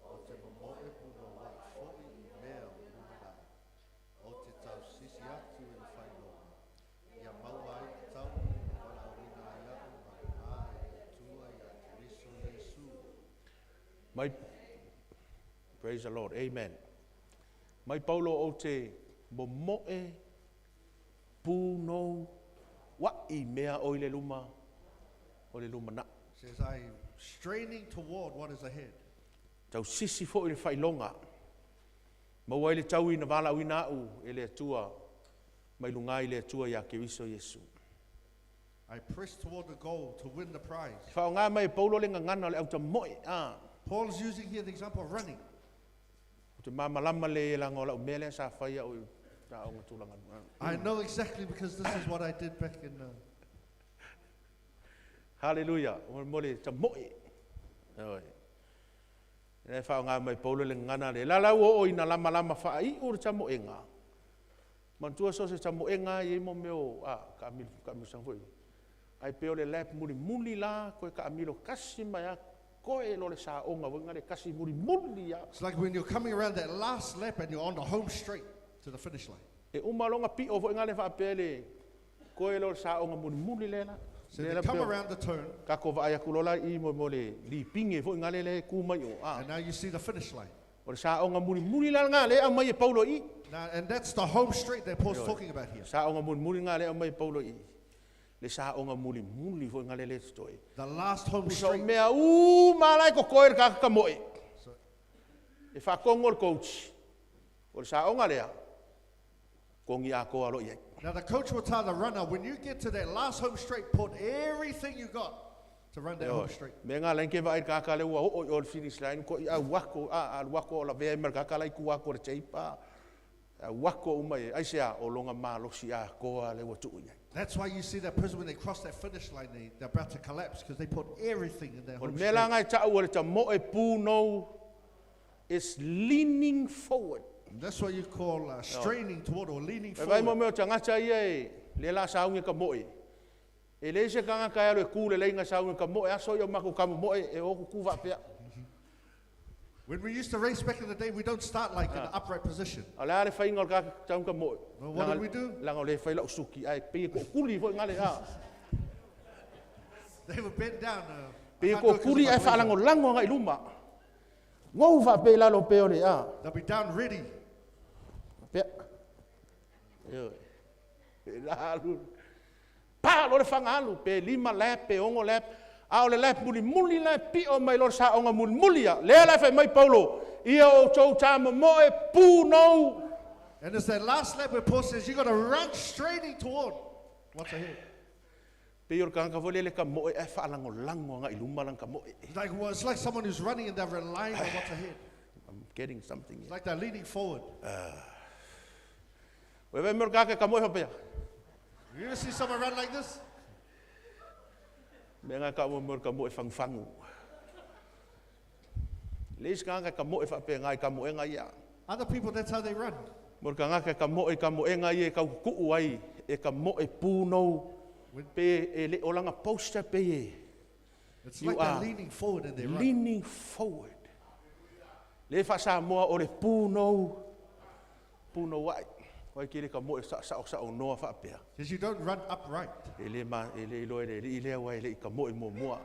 o te momoe puno wai foi i mea o lumanai, o te tau sisi atu i le whainonga, ia maua ai te tau i wala orina ai au mai ngā e le Atua i a Keriso Iesu. Mai, praise the Lord, amen. Mai Paulo o te momoe pūnou wa i mea o i le luma, o le luma na. Says, I'm straining toward what is ahead. Tau sisi fo i le whailonga. Maua i le tau i na wala uina au e le Atua, mai lunga i le Atua ia Keriso Iesu. I press toward the goal to win the prize. Whao ngā mai Paulo le ngangana le auta moe, ah. Paul's using here the example of running. O te mamalama le e langa o lau mele sa whaia o i tā o ngā tūlanga. I know exactly because this is what I did back in. Hallelujah. O mo le ta moe. Oi. Le whao ngā mai Paulo le ngana le. La lau o o ina lama lama wha i o le ta moenga. Mantua so se ta moenga i mo meo, ah, ka amilo, ka amilo sang foi. Ai peo le lap muli muli la, koe ka amilo kasi mai a, koe lo le sa onga, wenga le kasi muli muli ya. It's like when you're coming around that last lap and you're on the home straight to the finish line. E uma longa pi o foi ngale wha pele, koe lo le sa onga muli muli le la. So Le they la come peo- around the turn Ka ko vaai aku lola i mo mo le li pinge foi ngale le ku mai o. Ah. and now you see the finish line. O le sa onga muli muli la ngā le au mai e Paulo i. Now, and that's the home straight that Paul's talking about here. Sa onga muli muli ngā le au mai e Paulo i. Le sa onga muli muli foi ngale le toi. The last home Sa straight. mea u malai ko koe ka ka moe. So, E whakongo le coach. O le sa onga lea. Kongi a koa lo i ai. now the coach will tell the runner, when you get to that last home straight, put everything you got to run that home straight. Me ngā lenke vai ka ka le ua o o le finish line ko i au wako a wako o la vea mai ka ka lai ku wako le teipa. A wako uma e ai sea o longa malosi a koa le ua tuu i ai. That's why you see that person when they cross that finish line, they're about to collapse because they put everything in their O le home mea straight. la ngai tau o le ta moe pūnou is leaning forward. And that's what you call straining toward or leaning E vai mo forward. meo tangata ia e le la saunge ka moe. E le se kanga ka alo e kule leinga saunge ka moe, aso i o maku ka moe e oku kuva pea. When we used to race back in the day, we don't start like in an upright position. A le ale whainga o le kaka taunga ka moe. Well, what did we do? Langa o le whai lau suki, ai pe ko kuli foi ngale a. They would bend down. I Pe can't ko do it 'cause of kuli my ai blazer. whaalango lango ngai luma. Ngau wha pe lalo pe o le a. They'll be down ready. Pea. Io. Pe lalu. Pa lo le whangalu, pe lima lap, pe ongo lap. A o le lap muli muli la pi o mai lo sa onga muli muli a. Le la whai mai Paulo. Ia o tau tāma moe pū nou. And it's that last lap where Paul says, you got to run straining toward what's ahead. Pe o le kanga fo le ka moe e whaalango lango ngai luma lang ka moe. It's like, well, it's like someone who's running and they're relying on what's ahead. I'm getting something It's here. like they're leaning forward. Wewe me o kaka ka moe hapea. You ever see someone run like this? Me ngā ka mo mo ka moe whangwhangu. Le isi kanga ka moe whapea ngai ka moe ngai ia. Other people, that's how they run. Mo ka ngaka ka moe ka moe ngai e ka ku'u ai e ka moe pūnou. Pe e le olanga poster pe e. It's You like they're are leaning forward and they run. Leaning forward. Le wha moa o le pūnou. Pūnou ai. Wai ki le ka moe sa sa sa o noa whapea. Because you don't run upright. E le ma e le iloa e le i lea wai le i ka moe mua mua.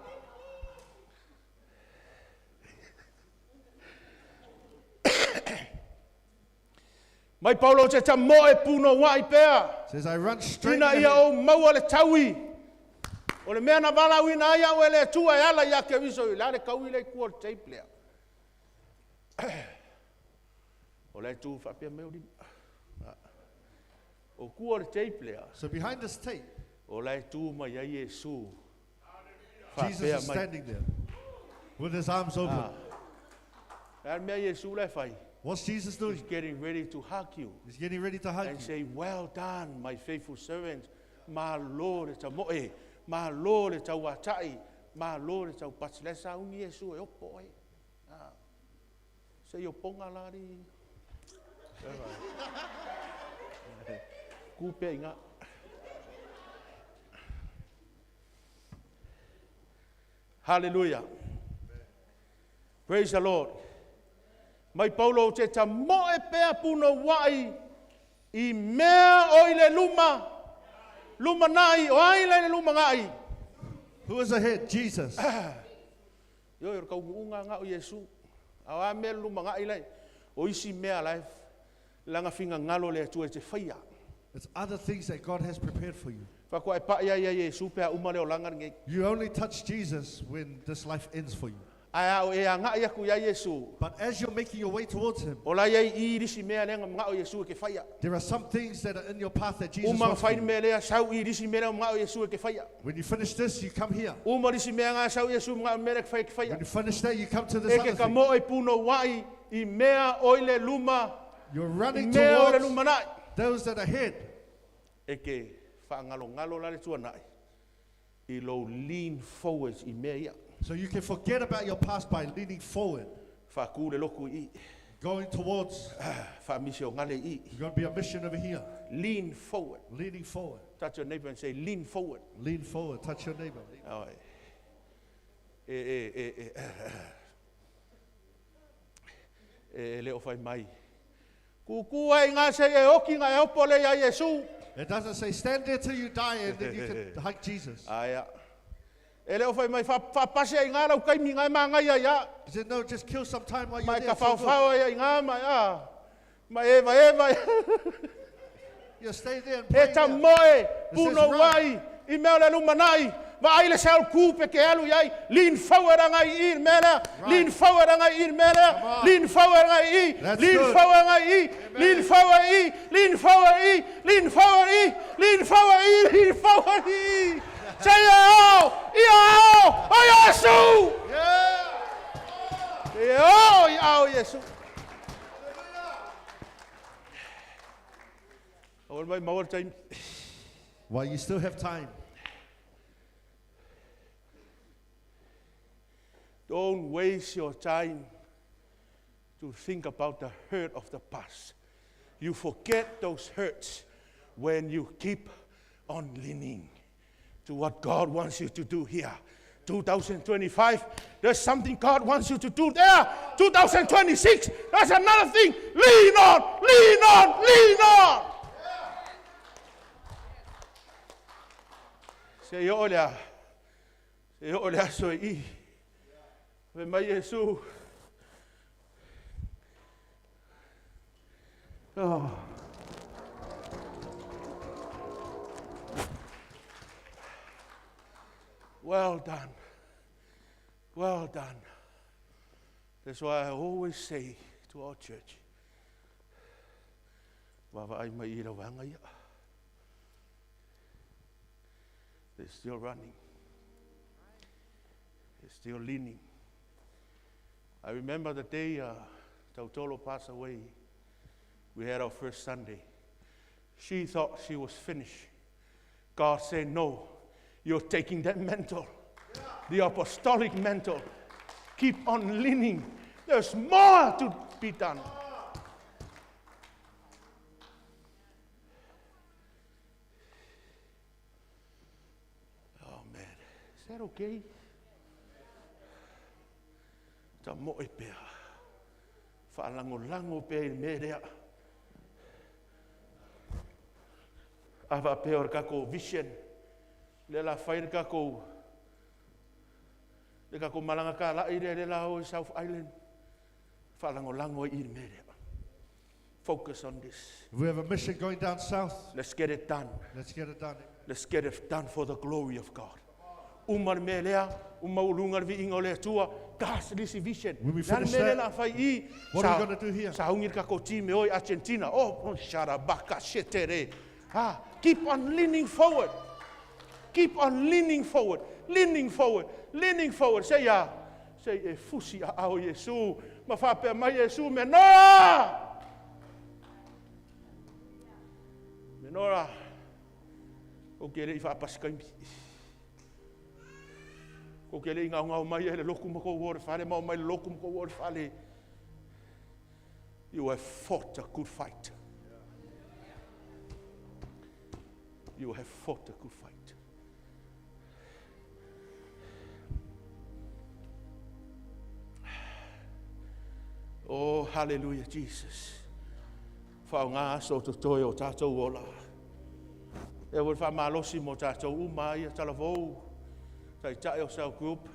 Mai Paulo te ta moe pūno wai pea. Says, I run straight Ina ia ahead. o maua le taui. O le mea na wala uina ai au e le tua e ala ia ke viso i la le kaui le kua le tape lea. O la e tu whaapea mai o lima. Ah. O kua le tape lea, So behind this tape, o la e tu mai ai Iesu. Jesus Whaapea is mai. standing there with his arms open. Le mea Iesu le whai. What's Jesus doing? He's getting ready to hug you He's getting ready to hug and you. say, well done, my faithful servant. Ma lo le tau moe, ma lo le tau atai, ma lo le tau pati. Le sa ungi Iesu e opo e. Ah. Se i oponga la ri. Kupe inga. Hallelujah. Praise the Lord. Mai Paulo te ta moe pea puno wai i mea o i le luma. Luma nai, o ai le luma ngai. Who is ahead? Jesus. Yo yo kau unga nga o Yesu. Awa mea luma ngai lai. O isi mea lai langa finga ngalo le atu e te whaia. It's other things that God has prepared for you. Whakua e pa ia ia Yesu pea uma leo langa nge. You only touch Jesus when this life ends for you. Ai au e a ngai aku ia Yesu. But as you're making your way towards him, O lai ai i risi mea lenga mga o Yesu e ke whaia. there are some things that are in your path that Jesus Uma wants for whai you. mea lea sau i risi mea lea mga o Yesu e ke whaia. When you finish this, you come here. Uma risi mea ngā sau Yesu mga mea ke whai ke whaia. When you finish that, you come to this E ke other ka thing. moe puno wai i mea o i le luma, You're i running mea o le towards luma nai. those that are ahead. E ke whaangalo la le tuanai. I lo lean forward i mea ia. So you can forget about your past by leaning forward, Whakū le loku i. going towards. Whaamisi o ngale i. You're going to be a mission over here. Lean forward. Leaning forward. Touch your neighbor and say, lean forward. Lean forward. Touch your neighbor. Ai. E, e, e, e. E, le o whai mai. Kuku ai ngā se e oki ngā e opo le ia Yesu. It doesn't say stand there till you die and then you can hug Jesus. Aia. E le o whai mai, whapase ai ngā rau kaimi ngā mā ngai ai ia. He said, no, just kill some time while you're Mai there. ka It's all good. whawhau ai ai ngā mai, a. Mai eva eva. You stay there and E pray. ta there. moe, puno run. wai, i mea o le lumanai, va ai le sau kupe ke alu iai, lean forward ngai i mea lea, lean forward ngai i mea lea, Come on. lean forward ngai i, That's lean good. forward ngai i, lean forward i, lean forward i, lean forward i, lean forward i, lean forward i. Say o, ia o, o Yesu! Yeah! Say o, ia o Yesu. O mai maua le taimi. While you still have time. Don't waste your time to think about the hurt of the past. You forget those hurts when you keep on leaning to what God wants you to do here. 2025, there's something God wants you to do there. 2026, that's another thing. Lean on, lean on, lean on. Se yo lea, se yo lea soy i. Ve mai Yesu. Oh. Well done. Well done. That's why I always say to our church, Wawa ai mai i rawanga ia. They're still running. They're still leaning. I remember the day Tautolo passed away. We had our first Sunday. She thought she was finished. God said, no, you're taking that mantle, the apostolic mantle. Keep on leaning. There's more to be done. Oh, man. Is that okay? Ta moe pea. Whaalangolango pea i le mea lea. Awa pea o le kako vision. Le la whai le kako. Le kako malanga ka lai le le la o i South Island. Whaalangolango i le mea lea. Focus on this. We have a mission going down south. Let's get it done. Let's get it done. Let's get it done for the glory of God. Uma le mea lea, uma ulunga le viinga o le atua, gas lisi vision. When we Le a le finish mea lea that, o le a fai i. what are we gonna do here? Sa ugi le takou team e o i Argentina. Oh, sharabaka shetere. Ah, keep on leaning forward. Keep on leaning forward, leaning forward, leaning forward. Say ya, say e fusi aao Iesu, ma faapea mai Iesu, Menora! Menora, ou te le i faapasikaimi. Kou te le i gaogao mai ai le lotu ma kou o le fale, ma o mai le lotu ma kou o le fale. You have fought a good fight. You have fought a good fight. Oh, hallelujah, Jesus. Faaaoga aso o totoe o tatou ola. E ua faamalosi mo tatou uma ia talavou. Taitai o cell group.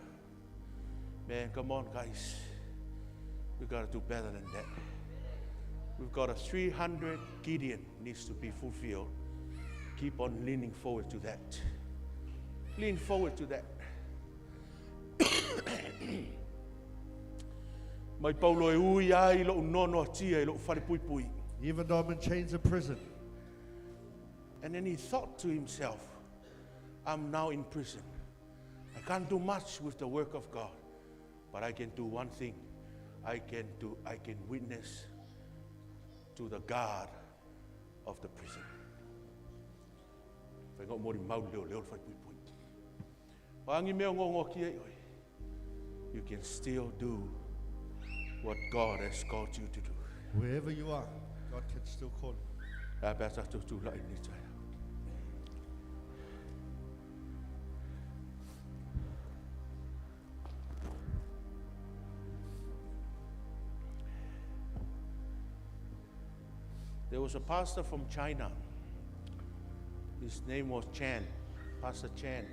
Man, come on, guys. We got to do better than that. We've got a 300 Gideon needs to be fulfilled. Keep on leaning forward to that. Lean forward to that. Mai Paulo e ui ai lou noanoatia i lou falepuipui. Even though I'm in chains in prison. And then he thought to himself, I'm now in prison. I can't do much with the work of God, but I can do one thing. I can witness to the God of the prison. Fai ngau mori mau leo leo le falepuipui. O angi mea ngongo ki ai oi. You can still do what God has called you to do. Wherever you are, God can still call you. A pe a tatou tulai i lenei taeao. There was a pastor from China. His name was Chan, Pastor Chan.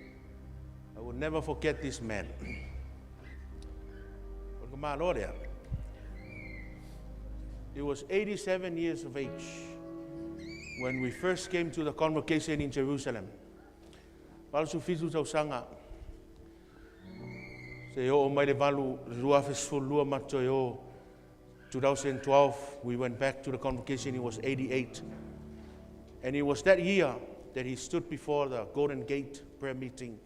I will never forget this man. O le malo lea. He was 87 years of age when we first came to the convocation in Jerusalem. 87 tausaga. Se o mai le valu 2012 ma toe o 2012, we went back to the convocation. He was 88. And it was that year that he stood before the Golden Gate prayer meeting.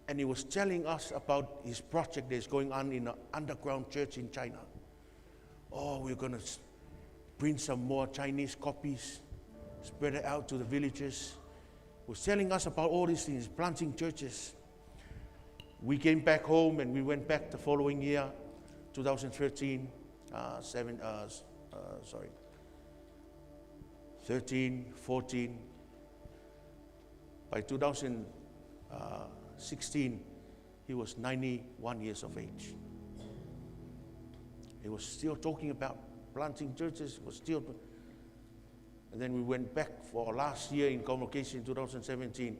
And he was telling us about his project that's going on in an underground church in China. Oh, we're going to print some more Chinese copies, spread it out to the villages. He was telling us about all these things, planting churches. We came back home and we went back the following year, 2013, seven, sorry, 13, 14. By 2016, he was 91 years of age. He was still talking about planting churches, was still. And then we went back for last year in convocation in 2017,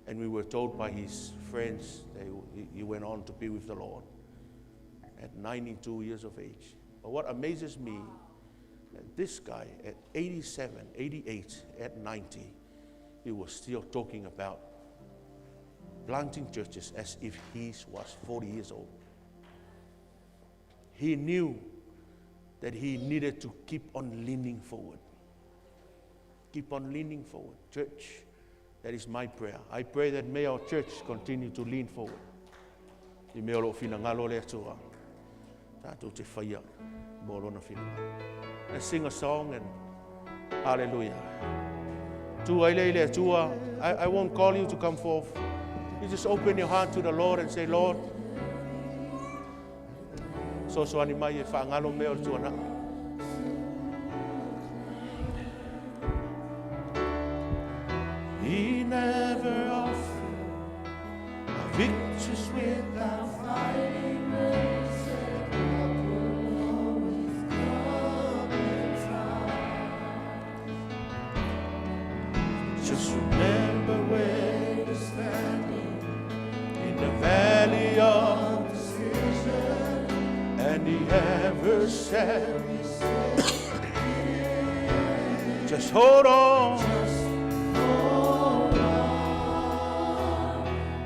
and we were told by his friends that he went on to be with the Lord at 92 years of age. But what amazes me, that this guy at 87, 88, at 90, he was still talking about planting churches as if he was 40 years old. He knew that he needed to keep on leaning forward. Keep on leaning forward. Church, that is my prayer. I pray that may our church continue to lean forward. I mea o loo finagalo le Atua. Tatou te faia mo lona finagalo. Let's sing a song and hallelujah. Tu ai le le Atua. I won't call you to come forth. You just open your heart to the Lord and say, Lord, sosoani mai e faagalo mea o le tuanai. He never offered a victory without fighting. Just remember where you're standing in the valley of decision, and the adversary said, just hold on.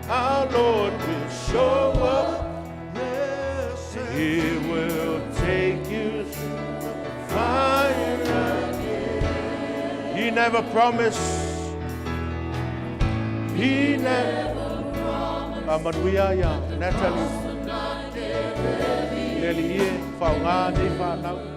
Our Lord will show up. He never promised. He never Amanuia ia Natalie. Le li ie, whaonga nei whanau.